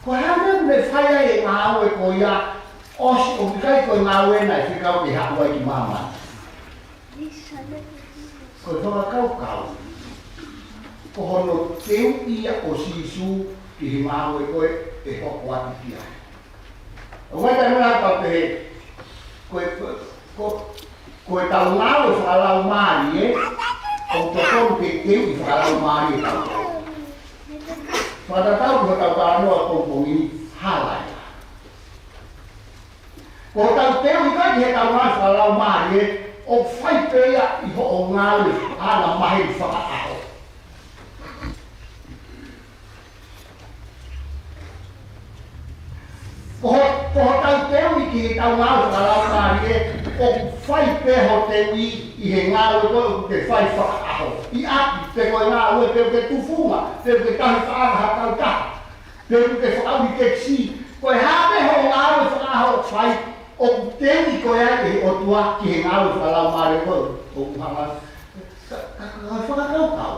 Ko e hā e meʻa naʻe fai ai e ngāue ko ia, ʻosi ʻoku ʻikai ko e ngāue naʻe fekau ke haʻu ai ki māmani. Ko e fakakaukau, ko hono teuʻi ia ʻo Sīsū ki he ngāue ko ē ʻe hoko atu ki ai. ʻOku ʻikai ke tau pehē, ko e, ko, ko, ko e tau ngāue fakalaumālie, ʻoku totonu ke teuʻi fakalaumālie tautolu. Fakatatau ki hotau talanoa pongipongi ni, hala ia. Ko hotau teuʻi ko ē ki he tau ngāue fakalaumālie, ʻoku fai pē ia ʻi hoʻo ngāue ʻa e maheni fakaʻaho. Ko ho-, ko hotau teuʻi ki he tau ngāue fakalaumālie, ʻoku fai pē hoʻo teuʻi ʻi he ngāue ko ē ʻoku ke fai fakaʻaho. ʻI ʻapi, pe ko e ngāue, pe ʻoku ke tufunga, pe ʻoku ke tauhi paʻanga ha kautaha, pe ʻoku ke fakaʻuli tekisī. Ko e hā pē hoʻo ngāue fakaʻaho ʻoku fai, ʻOku teuʻi koe ai ʻe he ʻOtua ki he ngāue fakalaumālie ko ē ʻoku hanga, ka, ka, ka fakakaukau.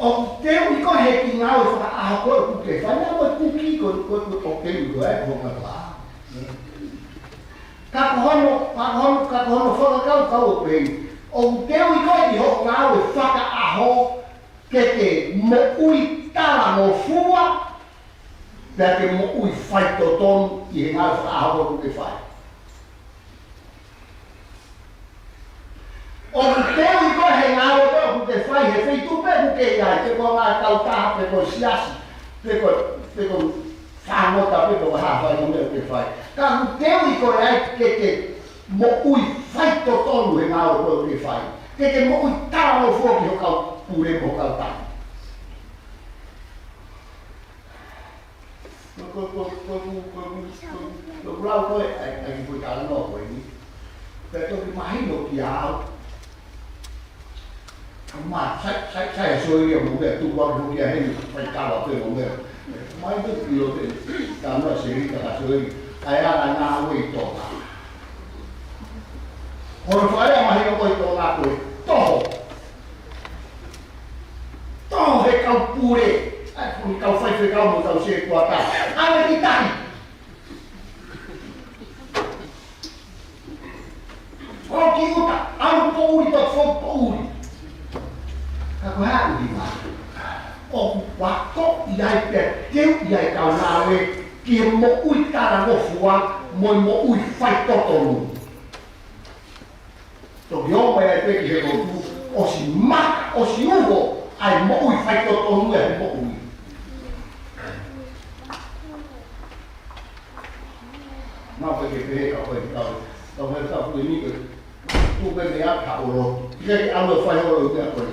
ʻOku teuʻi koe he kiʻi ngāue fakaʻaho ko ē ʻoku ke fai, naʻa mo e kuki ko, ko, ko, ʻoku teuʻi koe ai, ko e ngāue fakaʻaho. Ka ko hono, ka ko hono, ka ko hono fakakaukau ʻoku pehē ni. ʻOku teuʻi koe ʻi hoʻo ngāue fakaʻaho ke ke moʻui talangofua, pea ke moʻui faitotonu ʻi he ngāue fakaʻaho ʻoku ke fai. ʻOku teuʻi koe he ngāue ko ē ʻoku ke fai, he feituʻu pē ʻoku ke ʻi ai, pe ko e ngaahi kautaha, pe ko e siasi, pe ko, pe ko e fāngota, pe ko e hā fai mo e meʻa ʻoku ke fai. Ka ʻoku teuʻi koe ai ke ke moʻui faitotonu he ngāue ko ē ʻoku ke fai. Ke ke moʻui talangofua ki ho kau pule mo ho kau tama. Ko, ko, ko, ko, ko, ko, ko, ko, ko, lau ko ē, ʻai, ʻai ko e talanoa ko eni. Pea toki mahino kiate au. Ka ma, sai, sai, sai, so ia mo meʻa, tuku ʻaku kia heni, fai kava pē mo meʻa. Mai pē ki ʻo te, talanoa se rita ka so ia. ʻAi ana ngāue ʻi Tonga. Ko e fai a mahino ko ē ʻi Tonga ko e toho. Toho he kau pule, ʻa e fuʻu kau faifekau mo e kau sētuata. ʻAve ki tahi. ʻO ki ʻuta, ʻalu poʻuli, toki foki poʻuli. Ka ko e hā ʻuhinga? ʻOku akoʻi ai pea teuʻi ai e kau ngāue ki he moʻui talangofua mo e moʻui faitotonu. Toki ō mai ai pē ki he lotu, ʻosi maka, ʻosi uho, ʻa e moʻui faitotonu ʻa e moʻui. Naʻa pē ke pehē ka ko e kau, ka ko e kau pule ni ke, tuku pē meʻa ka ʻo lotu. ʻIkai ke ʻalu ʻo fai holo ʻi meʻa ko ē.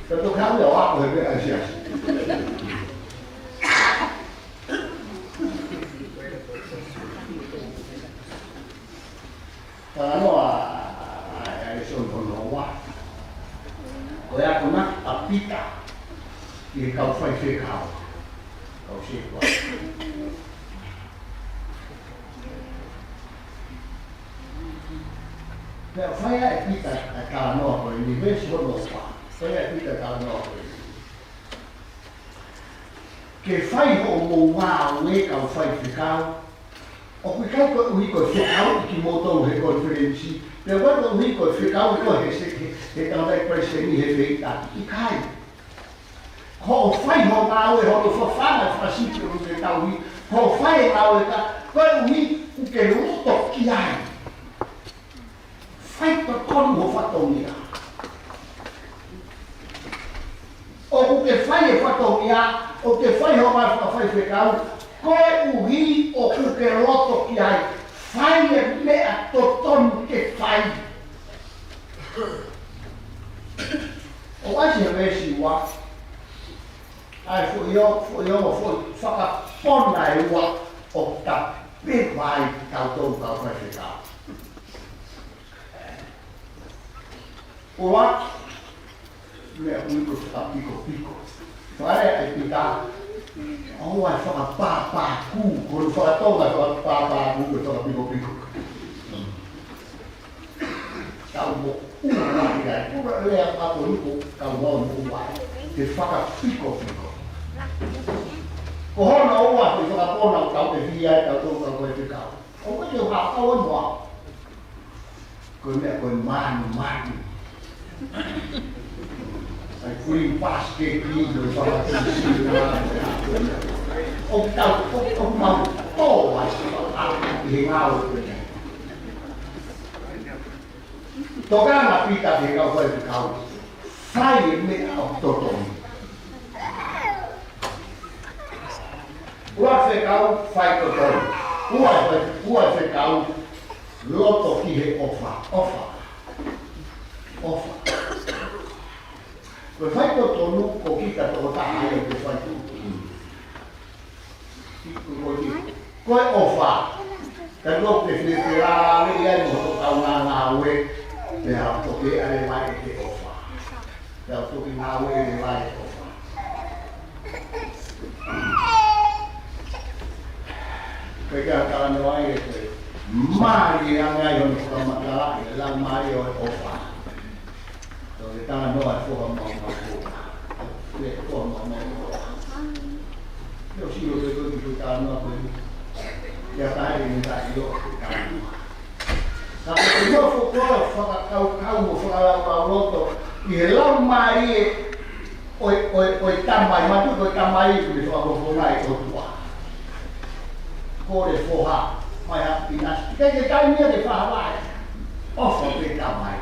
Ka toki haʻu ia ʻo ako he meʻa ʻa e siasi. Talanoa ʻa, ʻa, ʻa e lēsoni hono ua. Ko e akonaki ʻa Pita ki he kau faifekau. Kau sētuata. Pea fai ʻe Pita ʻa e talanoa ko eni, veesi hono ua. Fai ʻe Pita ʻa e talanoa ko eni. Ke fai hoʻomou ngāue kau faifekau, ʻoku ʻikai koeʻuhi ko e fekauʻi kimoutolu he konifelenisi, pe ʻoku ʻikai koeʻuhi ko e fekauʻi koe he se-, he, he tangataʻi palesiteni he feita. ʻIkai. Ko hoʻo fai hoʻo ngāue, hoʻo fafanga e fakasipi ʻoku ke tauhi, ko hoʻo fai e ngāue ka, koeʻuhi ʻoku ke loto ki ai. Faitotonu ho fatongia. ʻOku ke fai e fatongia, ʻoku ke fai hoʻo ngāue fakafaifekau, koeʻuhi ʻoku ke loto ki ai, fai e meʻa totonu ke fai. ʻOku ʻasi he veesi ua, ʻa e foʻi o, foʻi o, foʻi fakapona ʻe ua ʻoku tapeva ai kitautolu kau faifekau. ʻUluaki, meʻa ʻoku ui ko e fakapikopiko. Fai ʻe Pita, ʻoua ʻe fakapāpākū, ko hono faka-Tonga fakapāpākū ko e fakapikopiko. Tau moʻua ki ai, ko e lea ʻa ko iko, kau mau moʻua ai, ke fakapikopiko. Ko hono ua, ko e fakapona, ʻoku tau ʻeviʻi ai, kitautolu kau faifekau. ʻOku ʻikai ke u haʻu au ʻo moa. Ko e meʻa ko e mānumanu. ʻAi green basket ni, ko e fakatisi na. ʻOku tau, ʻoku, ʻoku mau tō ai, ʻa, ʻi he ngāue ko eni. Tokanga ʻa Pita ki he kau faifekau. Fai e meʻa ʻoku totonu. ʻOua ʻe fekau, fai totonu. ʻOua ʻe fai, ʻoua ʻe fekau, loto ki he ʻofa, ʻofa, ʻofa. Ko e fai totonu, ko kita tokotaha ia ʻoku fai totonu. Ko e, ko e ʻofa. Ka ʻoku ke fie felāveʻi ai mo hoto kaungāngāue, pea toki ʻalu leva ʻi he ʻofa. Pea toki ngāue leva ʻi he ʻofa. Pea ke talanoa ai e toe mālie ange ai hono fakamatalaʻi e laumālie ʻo e ʻofa. Toe talanoa e foha maumau ko ē. Toe foha maumau ko ē. Te u sio pē ko e kiʻi talanoa ko eni. Ia tae ni tae io ke talanoa. Ka ko e nofo ko e fakakaukau mo fakalaulauloto ʻi he laumālie ʻo e, ʻo e, ʻo e tamai, mātuʻa ko e tamai ʻoku ne fakafofonga e ʻOtua. Ko e foha, mai ha pinasi. Ke ke taimi ia ke fahalaʻi. ʻOfa pē tamai.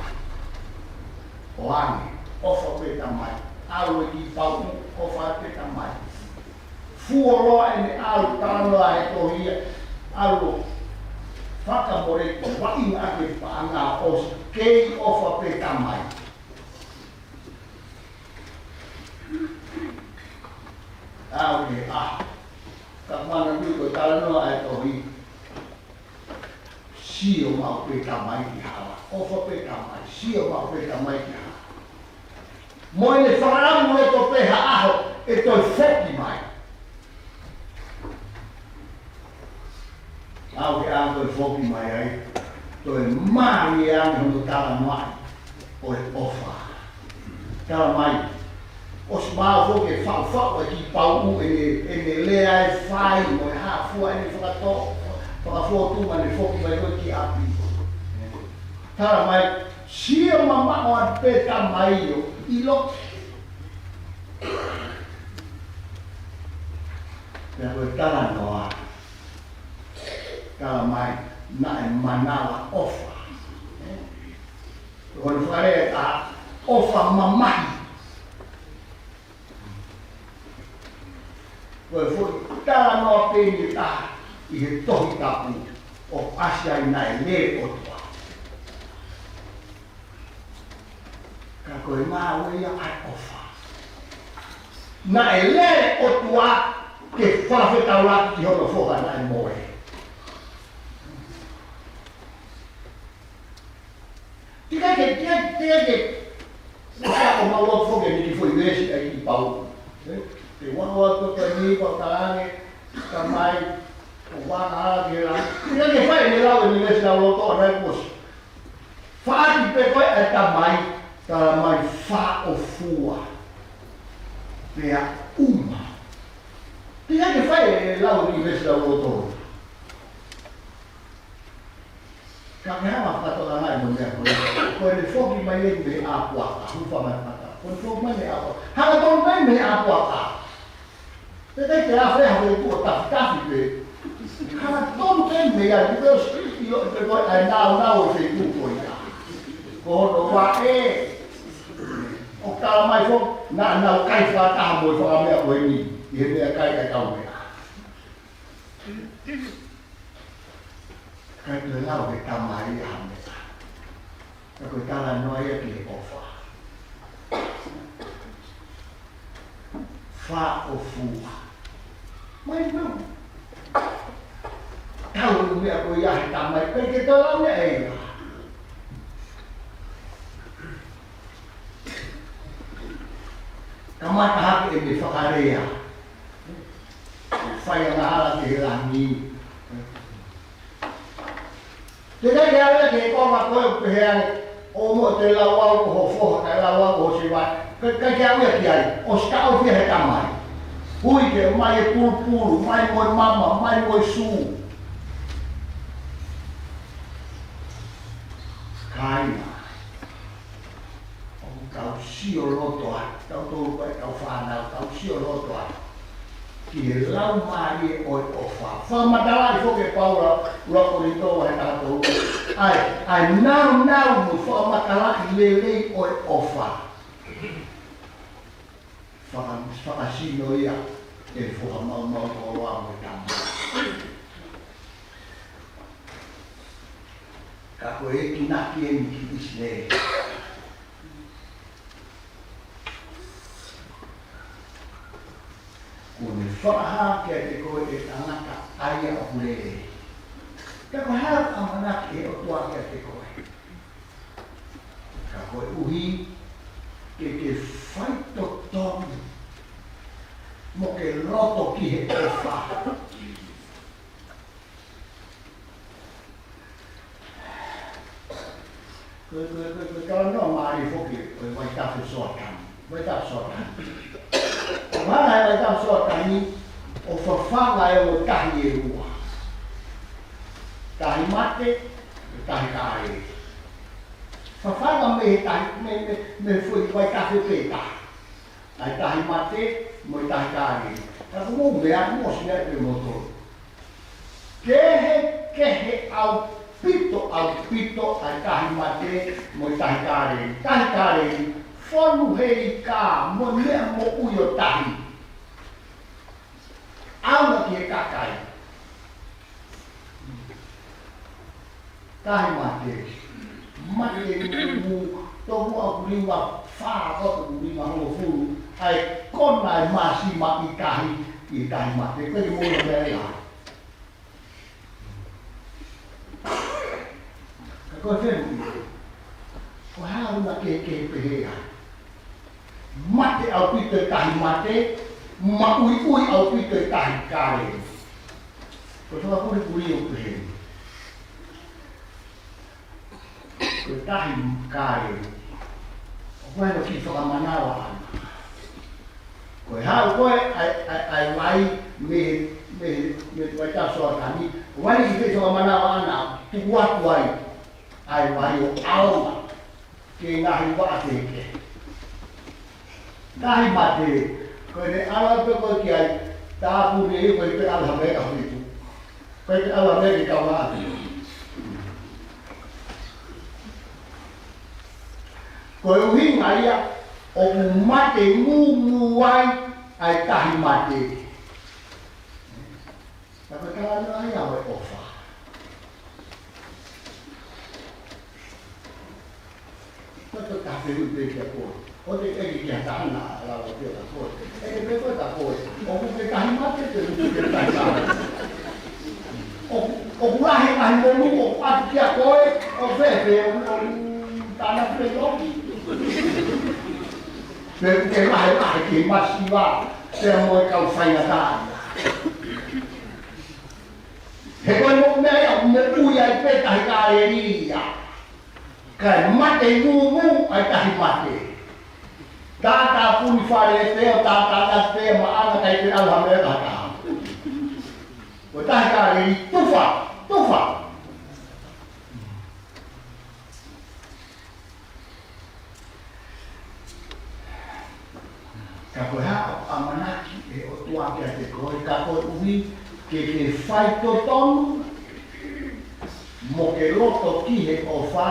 ʻOange, ʻofa pē tamai. ʻAlu e kiʻi pauʻu, ʻofa pē tamai. Fuoloa ʻene ʻalu talanoa he tohi ia. ʻAlu fakamole ko vaʻinga ake paʻanga ʻosi kei ʻofa pē tamai. ʻAu ke ʻaho. Ka mana kui ko e talanoa e tohi. Sio maʻu pē tamai ki hala. ʻOfa pē tamai. Sio maʻu pē tamai ki hala. Mo ʻene fakaʻamu ʻe toe pē ha ʻaho ʻe toe foki mai. ʻAu ke ʻalu toe foki mai ai, toe mālie ange hono talanoaʻi ʻo e ʻofa. Tala mai, ʻosi maʻu foki e faʻufaʻu e kiʻi pauʻu ʻene, ʻene lea e fai mo e hā fua ʻene fakatō, fakafōtunga ʻene foki mai ko ē ki ʻapi. Tala mai, sio mamaʻo atu pē tamai ʻo ʻilo. Pea ko e talanoa, tala mai, naʻe manavaʻofa. Ko hono fakalea ʻa e ʻofa mamahi. Ko e foʻi talanoa pē ʻe taha ʻi he Tohi Tapu ʻoku ʻasi ai naʻe lele ʻOtua. Ka ko e ngāue ia ʻa e ʻofa. Naʻe lele ʻOtua ke fakafetaulaki ki hono foha naʻe mole. Tika ke, tika, tika ke. Sa ko mau ʻoku foki ni ki foʻi veesi ʻa e kiʻi pauʻu. Ē? Te ua ua to to ni ko talange, tamai, ʻo vaka ala ke la. Tika ke fai ʻene lau ʻene veesi lauloto ʻana ʻi he kuosi. Faʻaki pē ko ē ʻa e tamai, tala mai fāʻofua. Pea uma. Tika ke fai ʻene lau ʻene veesi lauloto. Ka ke hanga fakatokangaʻi mo e meʻa ko ē. Ko ʻene foki mai eni mei ʻapi aka, hūfanga mai mata. Ko ʻene foki mai mei ʻapi aka. Hanga tonu mai mei ʻapi aka. Te te te afe ha feituʻu ʻo tafitafi pē. Hanga tonu pē mei ai, kuo ʻosi ʻilo pē ko e ʻai nāunau e feituʻu ko ia. Ko hono vaʻe. ʻOku tala mai foki, naʻa nau kai fakataha mo e fanga meʻa ko eni, ʻi he meʻakai ʻa e kaumeʻa. Ka ʻi he lau ʻe he tamai ʻa e meʻa. Ka ko e talanoa ia ki he ʻofa. Fāʻofua. Mai nau. Tau e meʻa ko ia he tamai, pea ke tau lau ia ʻe ia. Kamata hake ʻene fakalea. Fai angahala ki he langi. Te kai ke ʻave ke konga ko ē ʻo pehē ange, ʻo mo te lau au ko ho foha, kae lau au ko ho sēvate. Ka, ka ke ʻave ki ai, ʻosi taʻofi ia he tamai. Hui ke mai e pulupulu, mai mo e mama, mai mo e sū. Kāinga. ʻOku tau sio loto atu, tau tolu ko ē, tau fānau, tau sio loto atu. Ki he laumālie ʻo e ʻofa. Fakamatalaʻi foki ʻe Paula, ua Kolinitō vahe taha tolu. ʻA e, ʻa e nāunau mo e fakamatalaʻi lelei ʻo e ʻofa. Faka-, fakasino ia ʻe he foha maumau koloa mo e tamai. Ka ko e enginaki eni ki ʻIsileli. Kuo ne fakahā kiate koe ʻe tangata ʻa ia ʻoku lelei. Ka ko e hā ʻa e ʻamanaki ʻa e ʻOtua kiate koe? Ka koeʻuhi ke ke faitotonu mo ke loto ki he ʻofa. Ko e, ko e, ko e, ko e talanoa mālie foki ʻo e Vaitafe Soatani. Vaitafe Soatani. ʻOku hanga ʻe he Vaitafe Soatani ʻo fafanga e ongo tahi ʻe ua. Tahi mate, tahi kāleli. Fafanga mei he tahi, mei, mei, mei he foʻi vaitafe pē taha. ʻA e tahi mate mo e tahi kāleli. Ka ko e meʻa, mou sio atu pē moutolu. Kehekehe ʻaupito, ʻaupito ʻa e tahi mate mo e tahi kāleli. Tahi kāleli, fonu he ika mo e meʻa moʻui ʻo tahi. ʻAonga ki he kakai. Tahi mate. Mate ngungu, tomuʻa ʻoku lima fā, ko ʻoku lima hongofulu ʻa e kona e māsima ʻi tahi, ʻi tahi mate. Ko e moʻui ʻo e meʻa ia. Ka ko e fē moʻui? Ko e hā ʻuhinga ke, ke pehē ai? Mate ʻaupito e tahi mate, maʻuiʻui ʻaupito e tahi kāleli. Ko e fakapulipuli ʻoku pehē ni. Ko e tahi kāleli, ʻoku ʻi ai hono kiʻi fakamanavaʻanga. Ko e haʻu ko ē ʻa e, ʻa e, ʻa e vai mei, mei, mei Vaitafe Soatani, ʻoku ʻi ai hono kiʻi fakamanavaʻanga, tuku atu ai ʻa e vai ʻo ʻaonga ki he ngaahi vaʻa kehekehe. Tahi mate, ko ʻene ʻalu pē ko ē ki ai, tāpuni ʻe ia ko e pē ʻalu ha meʻa ʻaho fitu. Ko e pē ʻalu ha meʻa ke kau atu. Ko e ʻuhinga ia ʻoku mate ngungu ai ʻa e tahi mate. Ka ko e talanoa ia ʻo e ʻofa. Ko e taha fehuʻi pē kia koe. ʻOua te ke ʻeke ki ha taha naʻa lava pē kia koe. ʻEke pē koe kia koe. ʻOku ke tahi mate pe ʻoku ke tahi kāleli? ʻOku, ʻoku lahi e ngaahi monū ʻoku ʻatu kia koe, ʻo fēfē, ʻoku, ʻoku tānaki pē ʻoku. Pe ʻoku ke lahi, lahi ki he masiva, pea mo e kau faingataʻa. He ko e moʻui meʻa ia, moʻui ai pē tahi kāleli ia. Kae mate ngungu ʻa e tahi mate. Tātāpuni fale pē ʻo tātānaki pē maʻana kae ʻikai ke ʻalu ha meʻa ki ha taha. Ko e tahi kāleli tufa, tufa. Ka ko e hā ʻoku ʻamanaki ʻe he ʻOtua kiate koe, ka koeʻuhi ke ke faitotonu, mo ke loto ki he ʻofa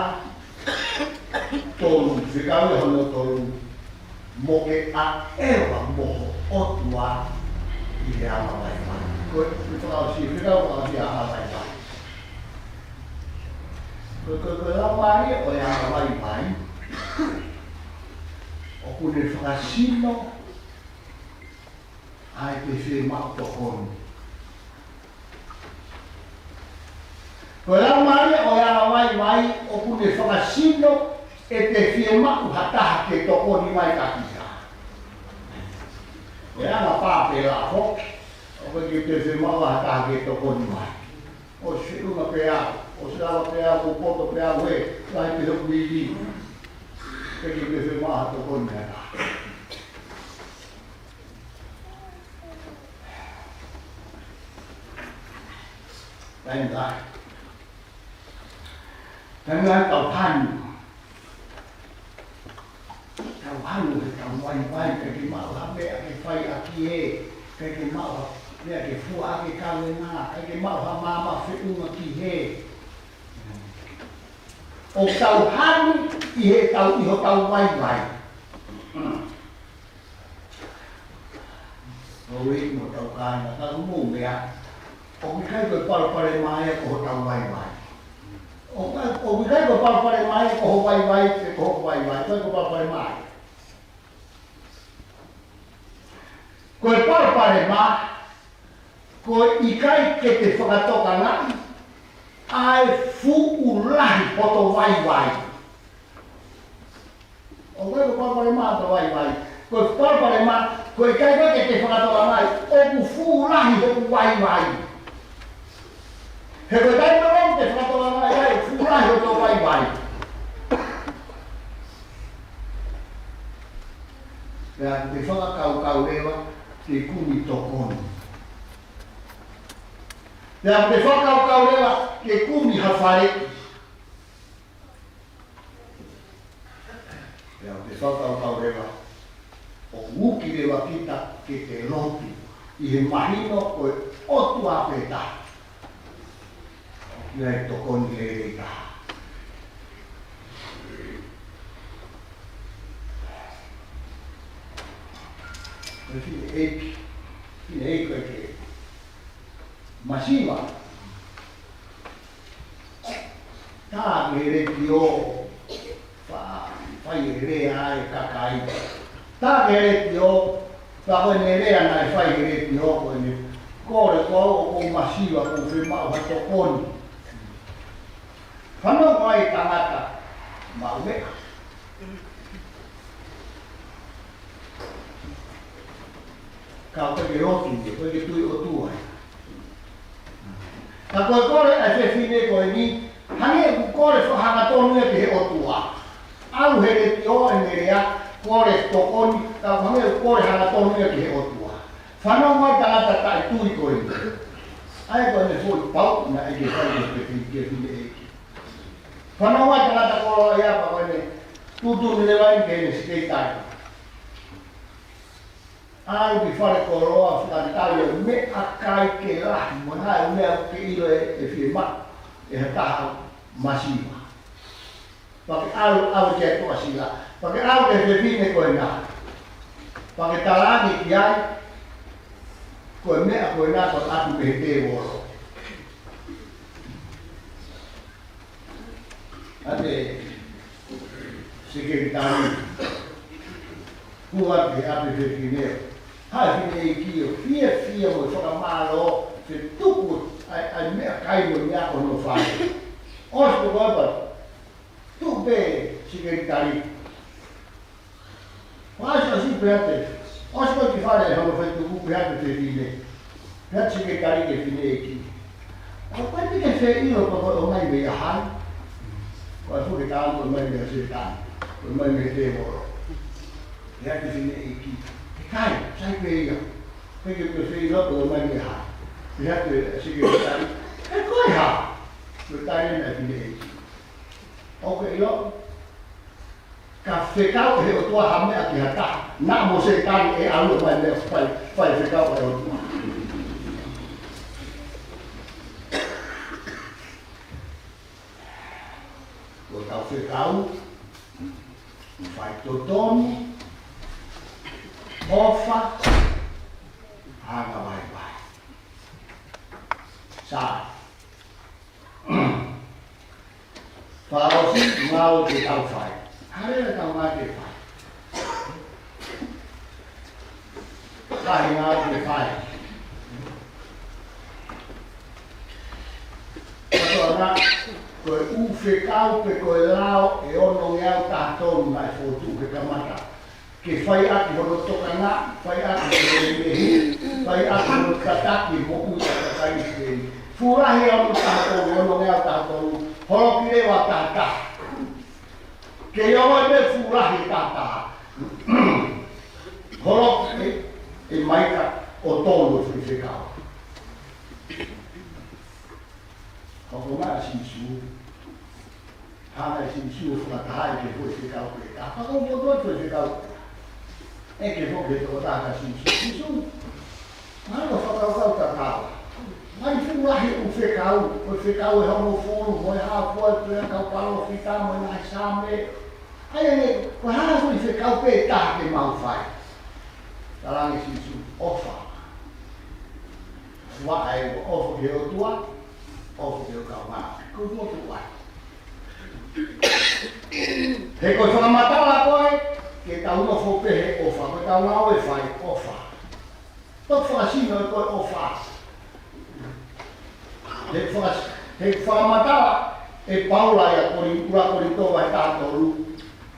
tolu, fekau ia hono tolu, mo ke ʻaʻeva mo ho ʻOtua ʻi he angavaivai. Ko e fakaʻosi, fekau fakaʻosi ʻa e angavaivai. Ko, ko, ko e laumālie ʻo e angavaivai, ʻoku ne fakasino ʻa e te fiemaʻu tokoni. Ko e laumālie ʻo e angavaivai, ʻoku ne fakasino ʻe te fiemaʻu ha taha ke tokoni mai kia kita. Ko e anga pā pē la foki, ʻoku ʻikai ke te fiemaʻu ha taha ke tokoni mai. ʻOsi feʻunga pē au, ʻosi lava pē au, kuo poto pē au he, lahi pē hoku ivi. ʻIkai ke te fiemaʻu ha tokoni mai. Taimi lahi. Taimi lahi tau hanu. Tau hanu he tau vaivai, ʻikai ke maʻu ha meʻa ke fai ʻaki ē, ʻikai ke maʻu ha meʻa ke fua ʻaki e kavenga, ʻikai ke maʻu ha maama feʻunga ki hē. ʻO tau hanu ʻi he tau, ʻi hotau vaivai. ʻOi, mo tau kāinga, ka ko e moʻui meʻa. ʻOku ʻikai ko e palopalema ia ko hotau vaivai. ʻOku ʻikai, ʻoku ʻikai ko e palopalema ia ko ho vaivai, pe ko hoku vaivai, ʻikai ko e palopalema ia. Ko e palopalema, ko e ʻikai ke te fakatokangaʻi ʻa e fuʻu lahi hoto vaivai. ʻOku ʻikai ko e palopalema hoto vaivai. Ko e palopalema, ko e ʻikai ke te fakatokangaʻi ʻoku fuʻu lahi hoku vaivai. He ko e taimi ʻoku te fakatokangaʻi ai ʻoku fuʻu lahi hoto vaivai, Pea ʻoku te fakakaukau leva ke kumi tokoni. Pea ʻoku te fakakaukau leva ke kumi ha faleʻi. Pea ʻoku te fakakaukau leva ʻoku uki leva kita ke te lotu ʻi he mahino ko e ʻOtua pē taha. ʻOku ʻi ai e tokoni lelei taha. Ko e fineʻeiki, fineʻeiki ko e ke masiva. Tā ki he letiō, fa-, fai e lea ʻa e kakai. Tā ki he letiō, pea ko ʻene lea naʻe fai ki he letiō ko ʻene kole ko au ʻoku ou masiva, ʻoku ou fiemaʻu ha tokoni. Fanongo ai tangata maʻu meʻa. Ka ʻoku ʻikai ke lotu ia, ʻoku ʻikai ke tui ʻOtua ia. Ka ko e kole ʻa e fefine ko eni, hangē ʻoku kole fakahangatonu ia ki he ʻOtua. ʻAlu he letiō ʻene lea, kole tokoni, ka hangē ʻoku kole hangatonu ia ki he ʻOtua. Fanongo ai tangata taʻetui ko eni. ʻA ia ko ʻene foʻi pauʻu naʻe ʻikai ke fai ki he fefine, ki he fineʻeiki. Fanongo ai tangata koloaʻia pea ko ʻene tuʻutuʻuni leva ia ki heʻene sekelitali. ʻAlu ki falekoloa, fakatau e meʻakai ke lahi, mo e hā e meʻa ke ʻilo ʻe, ʻe fiemaʻu ʻe ha taha masiva. Pea ke ʻalu, ʻalu ki he toʻasila. Pea ke ʻalu ki he fefine ko ena. Pea ke talaange ki ai, ko e meʻa ko ena ko e ʻatu mei he tēvolo. ʻA e sekelitali. Kuo ʻave ʻa e fefine. Hā e fineʻeiki ʻo fiefia mo fakamālō, fetuku ʻa e, ʻa e meʻakai mo e meʻa ko hono fai. ʻOsi ko ē pea tuʻu pē sekelitali. Pea ʻosi, ʻosi pē ʻa e, ʻosi ko ē ki fale hono fetuku pē ʻa e fefine. Pea sekelitali ki he fineʻeiki. ʻOku ʻikai ke fie ʻilo pe ko e ʻomai mei he ʻaho ni. Ko e fuʻu ke tau ko e ʻomai mei he Sētane. Ko e ʻomai mei he tēvolo. Pea ki he fineʻeiki. ʻIkai, sai pē ia. Pea ke ke fie ʻilo pe ko e ʻomai mei he ʻaho ni. Pea ki he sekelitali. ʻE ko e hā? Ko e tali ʻa e fineʻeiki. ʻOku ke ʻilo? Ka fekau ʻe he ʻOtua ha meʻa ki ha taha, naʻa mo Sētane ʻe ʻalu mai mei he fai, fai fekau ʻa e ʻOtua. Ko e kau fekau, faitotonu, ʻofa, angavaivai. Sai. Fakaʻosi, ngāue ke tau fai. Hā leva ʻetau ngāue ke fai? Lahi e ngāue ke fai. Kātoanga, ko e ʻū fekau pe ko e lao ʻe onongeau taha tolu naʻe fokotuʻu he kamata. Ke fai ʻaki hono tokanga, fai ʻaki hono mehi, fai ʻaki hono tataki moʻui ʻa e kakai ʻIsileli. Fuʻu lahi ʻa hono taha tolu, onongeau taha tolu, holoki leva ʻa e taha taha. Ke ʻi ai e meʻa fuʻu lahi ʻa e taha taha. Holoki ʻe, ʻe Maika ʻo tolu ʻo fai fekau. Hoko mai ʻa Sīsū. Hanga ʻe Sīsū ʻo fakatahaʻi ke foʻi fekau pē taha. Pea ko e foʻi fekau pē taha. ʻEke foki he tokotaha kia Sīsū. Sīsū, mahalo ko e fakakaukau tatau. Mai fuʻu lahi ʻū fekau, ko e fekau ʻe hongofulu, mo e hā fua e pea kau palōfita, mo e ngaahi Saame. ʻA ia ne, ko e hā foʻi fekau pē taha ke mau fai? Talaange Sīsū, ʻofa. Ua ai, ʻofa ki he ʻOtua, ʻofa ki ho kaungā. Ko e motuʻa. He ko e fakamatala ko ē, ke tau nofo pē he ʻofa, ko ʻetau ngāue fai, ʻofa. Toki fakasino ʻe koe ʻofa. He fakas-, he fakamatala ʻe Paula ʻia Koli-, ʻuluaki Kolinitō vahe taha tolu.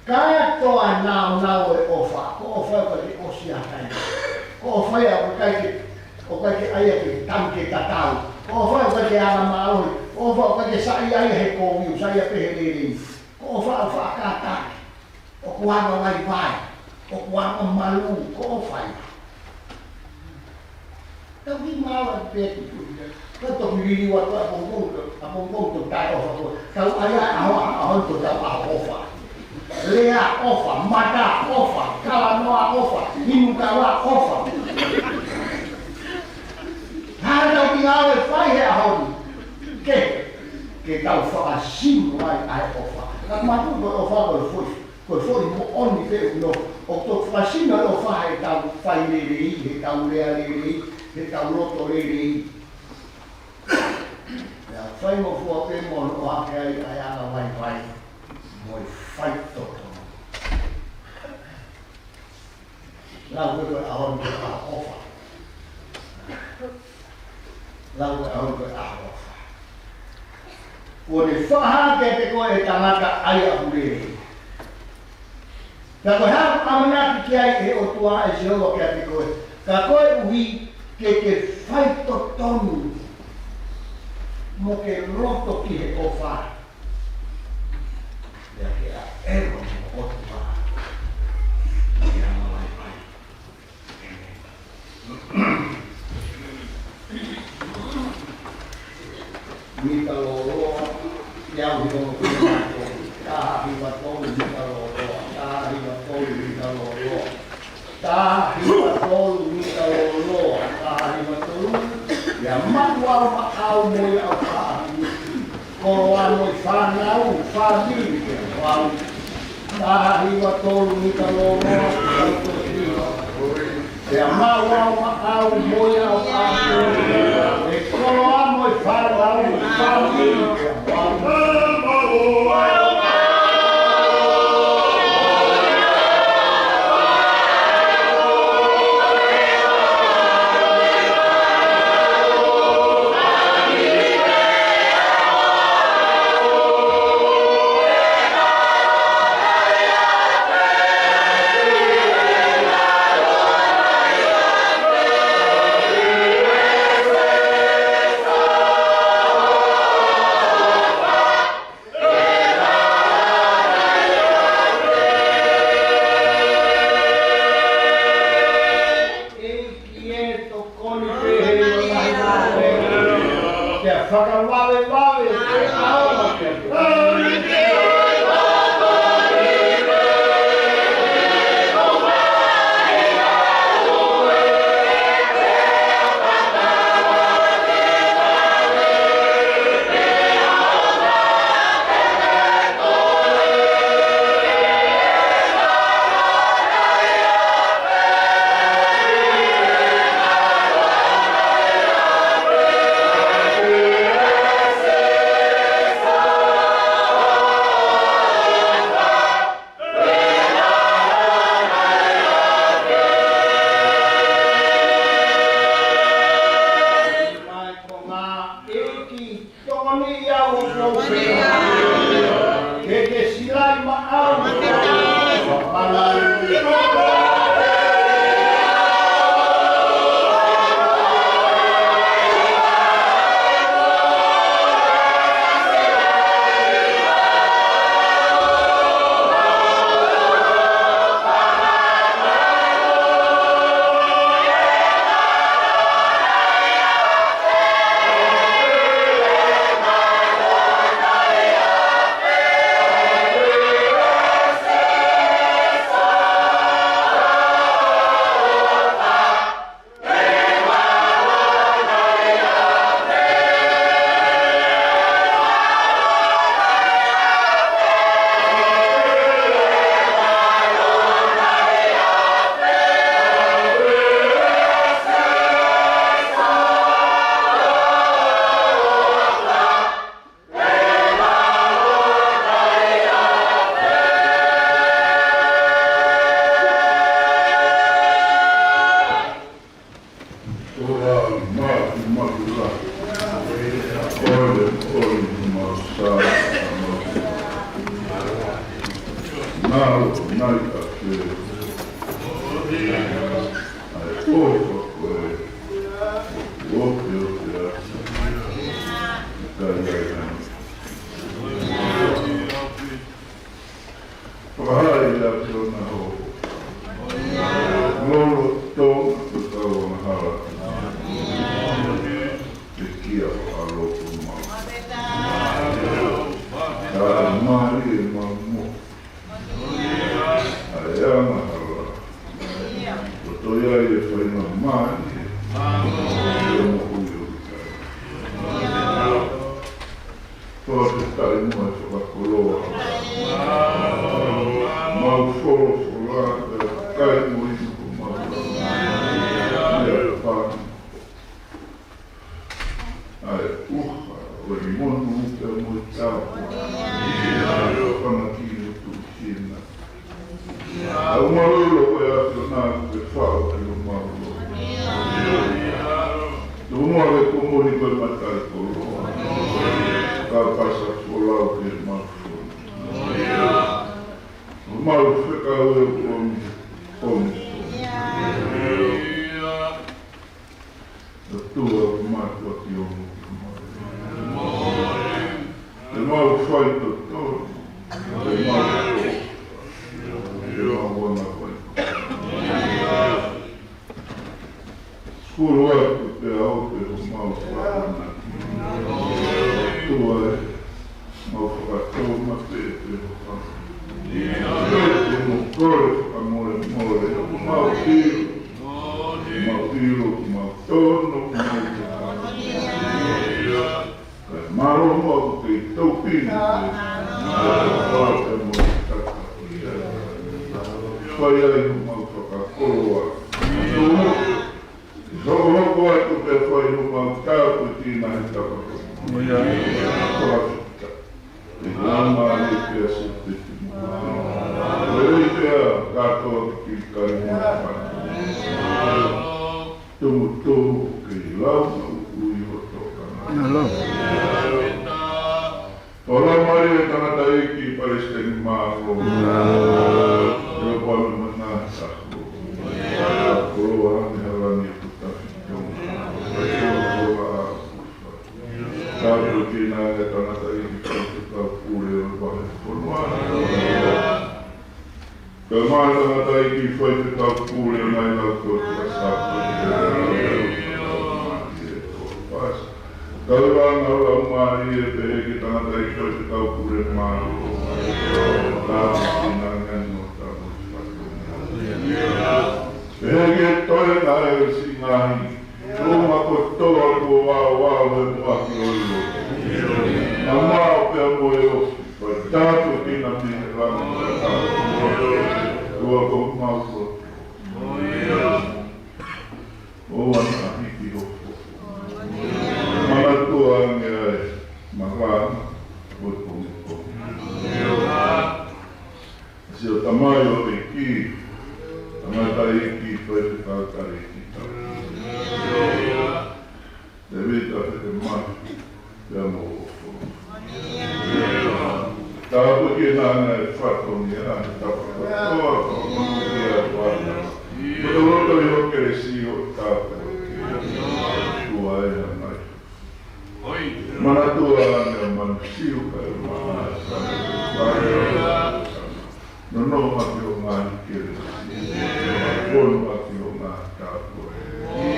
Kātoa naunau e ʻofa, ko e ʻofa ʻoku ʻikai ke ʻosi ʻa e taimi. Ko e ʻofa ia ʻoku ʻikai ke, ʻoku ʻikai ke ʻai ia ke tanu ke tatau. Ko e ʻofa ʻoku ʻikai ke angamālohi. Ko e ʻofa ʻoku ʻikai ke saiʻia ia he kovi, ʻoku saiʻia pē he lelei. Ko e ʻofa ʻoku fakakātaki. ʻOku angavaivai. ʻOku anga malū ko ʻofa ia. Tau ki māua pē ki tu ia. Ka toki liliu atu ʻapongipongi, ʻapongipongi toki taʻeʻofa koe. Tau ʻai ʻa e ʻaho, ʻaho, ʻaho toki tau ʻaho ʻofa. Lea ʻofa, mata ʻofa, talanoa ʻofa, inu kawa ʻofa. Hā tau ki ngāue fai he ʻaho ni. Ke, ke tau fakasino ai ʻa e ʻofa. Ka mātuʻa ko e ʻofa ko e foʻi, ko e foʻi moʻoni pē ʻoku nofo. ʻOku tau fakasino ʻa e ʻofa heʻetau fai lelei, heʻetau lea lelei, heʻetau loto lelei. Pea faingofua pē mo hono ʻohake ai ʻa e anga vaivai mo e faitotonu. Lau ko e ʻaho ni ko e ʻaho ʻofa. Lau ko e ʻaho ni ko e ʻaho ʻofa. Kuo ne fakahā kiate koe ʻe tangata ʻa ia ʻoku lelei. Pea ko e hā ʻoku ʻamanaki ki ai ʻe he ʻOtua ʻe Sihova kiate koe, ka koeʻuhi ke ke faitotonu mo ke loto ki he ʻofa. Pea ke ʻaʻeva mo e ʻOtua ʻi he anga vaivai. Mita lōloa, ʻi au hiva mo kina mātou. Taha hiva tolu mita lōloa, taha hiva tolu mita lōloa. Taha hiva tolu mita lōloa, taha hiva tolu. Ia maʻu au maʻau mo ia ʻoku ʻaʻaku. Koloa mo e fānau, fāmili ke au. Taha hiva tolu mita lōloa, taha hiva tolu. Ia maʻu au maʻau mo ia ʻoku ʻaʻaku. Koloa mo e fānau, fāmili ke au. Ia fakavavevave ʻa e ʻaho ni. Tokoni ia ʻo ʻofa. Ke ke silai maʻau. Ia fakaloko mau. Ka e mālie ʻemau moʻui. ʻA e angahala. Ko e toe ai e faingamālie. Ia moʻui ʻo ʻikai. Fakafetaʻi mo e fakakoloa. Mau folofola, kae mo inu ko mau. Ia pa. ʻA e ʻuha ʻo e monū pea mo e tāpuaki. Ia fana ki he tuʻu sina. ʻA e mālōlō ko e ʻAfiona ke faʻo ki homau loto. Tuku muʻa ke ko moni ko e mataʻikoloa. Ka pasa folau ke mau fono. Mau fekau e ʻomi, ʻomi, ʻomi. ʻOtua ko mātuʻa ki hono ki homau. Ke mau fai totonu. Ke mau tō. Ke mau anga fai. Kulu atu pea ʻope homau fakaʻamanaki. ʻOtua ē, mau fakatōma pē pē ho fanga. Pea te mau kole fakamolemole, mau ʻilo. Mau ʻilo, mau tōnounou. Kae mālō muʻa ʻoku kei tau pini. Kae fai ai homau fakakoloa. Hokohoko atu pea fai homau tāpuekina he tapa. ʻIo. Fakafetaʻi. ʻI he laumālie pea se peti mo. Lelei pea kātoa ki kai mo fai. Tumutumu ke lau na ui o toka. Mālō. Ko e laumālie ʻo e tangataʻeiki palesiteni mālō. Mālō. Ko e pāme mana tahu. Koloa me halani ʻoku tafi tō. Koloa. Tāpuekina e tangataʻeiki faifekau pule ʻo e vahefonua. Kae ʻumaʻā e tangataʻeiki faifekau pule ʻo e ngaahi lautohi ʻa Sāpate. Kae ʻumaʻā e laumālie pehē ki he tangataʻeiki faifekau pule mālō. Tāpuekina e ngaahi nofo tāpuaki. Pehē ki he toenga ʻo e siʻi ngaahi toenga kotoa kuo vaovaoa he muʻaki ʻo e lotu. Mamao pea mo e ofi, fai tāpuekina mei he langi. Tuʻa ko homau lotu. ʻOua naʻa hiki hoko. Manatua ange ʻa e malanga ʻo e pongipongi. Siʻo Tamai ʻo e ʻEiki, tangataʻeiki faifekau tali ʻEiki tau. Tēvita Fekemafi, pea mo ʻOfo. Tāpuekina e fatongia, he tapa kotoa, ko e moʻui ʻa e fānau. Ko e loto ʻi ho kelesi ʻo tāpuekina. Tuʻa ē, ʻa e ngaahi Manatua ange ʻa Manusiu kae ʻumaʻā. Nonoʻo ʻaki ho ngaahi kelesi. Fonu ʻaki ho ngaahi tāpuaki.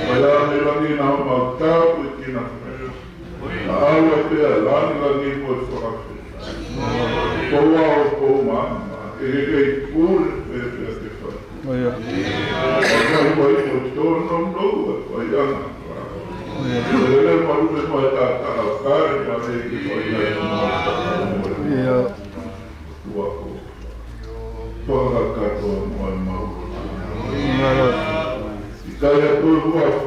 Pea ʻi he langi na homau tāpuekina. ʻA e ʻalu pea langilangi mo e fakafetaʻi. Ko au ko mama, ʻe ke kei pule pē pea ke fai. ʻIo. Mai mai ko tono no ko ai ana. ʻIo. Lele malu me mai ta ta kare ma le ki ko ai ana. ʻIo. Tua ko. Fakakakato mo e mau. ʻIo. ʻIkai ha toe huafa.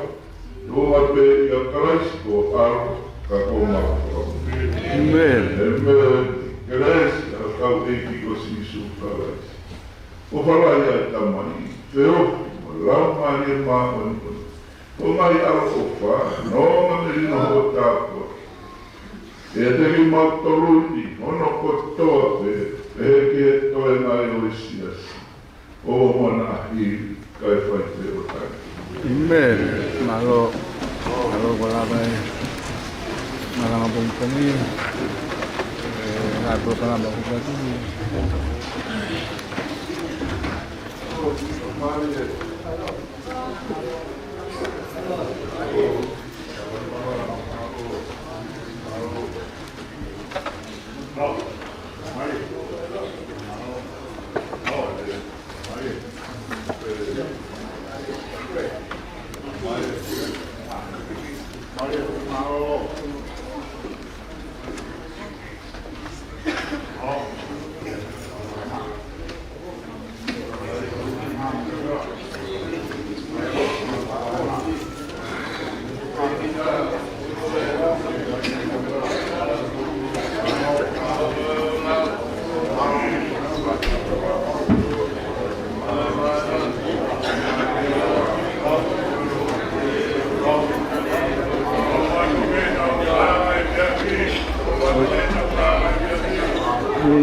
Tuʻunga pē ʻia Kalaisi ko ʻAlo ka ko Maka. ʻĒmeni. ʻĒmeni. Kelesi ʻa e ʻEiki ko Sīsū Kalaisi. ʻOfa lahi ʻa e Tamai, feohi mo e Laumālie Māʻoniʻoni. Ko e ngaahi ʻaloʻofa, nonga melino hoʻo tāpuaki. ʻIate kimautolu ni, hono kotoa pē, pehē ki he toenga ʻo e siasi. ʻO mana ahi, kae fai pē ʻo taʻengata. ʻĒmeni. Mālō, mālō ko e lava e malanga pongipongi, ē, ngaahi polokalama ko eni.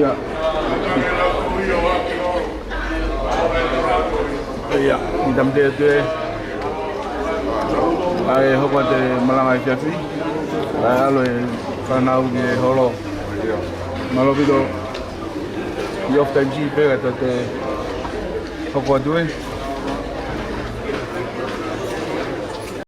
Ia. Ia, ʻi he taimi teʻetē, ʻa e hoko atu e malanga ʻa e efiafi, ʻa e ʻalu e fānau ki he holo. Mālō ʻaupito, ʻi he off time tea pē ka te hoko atu ē.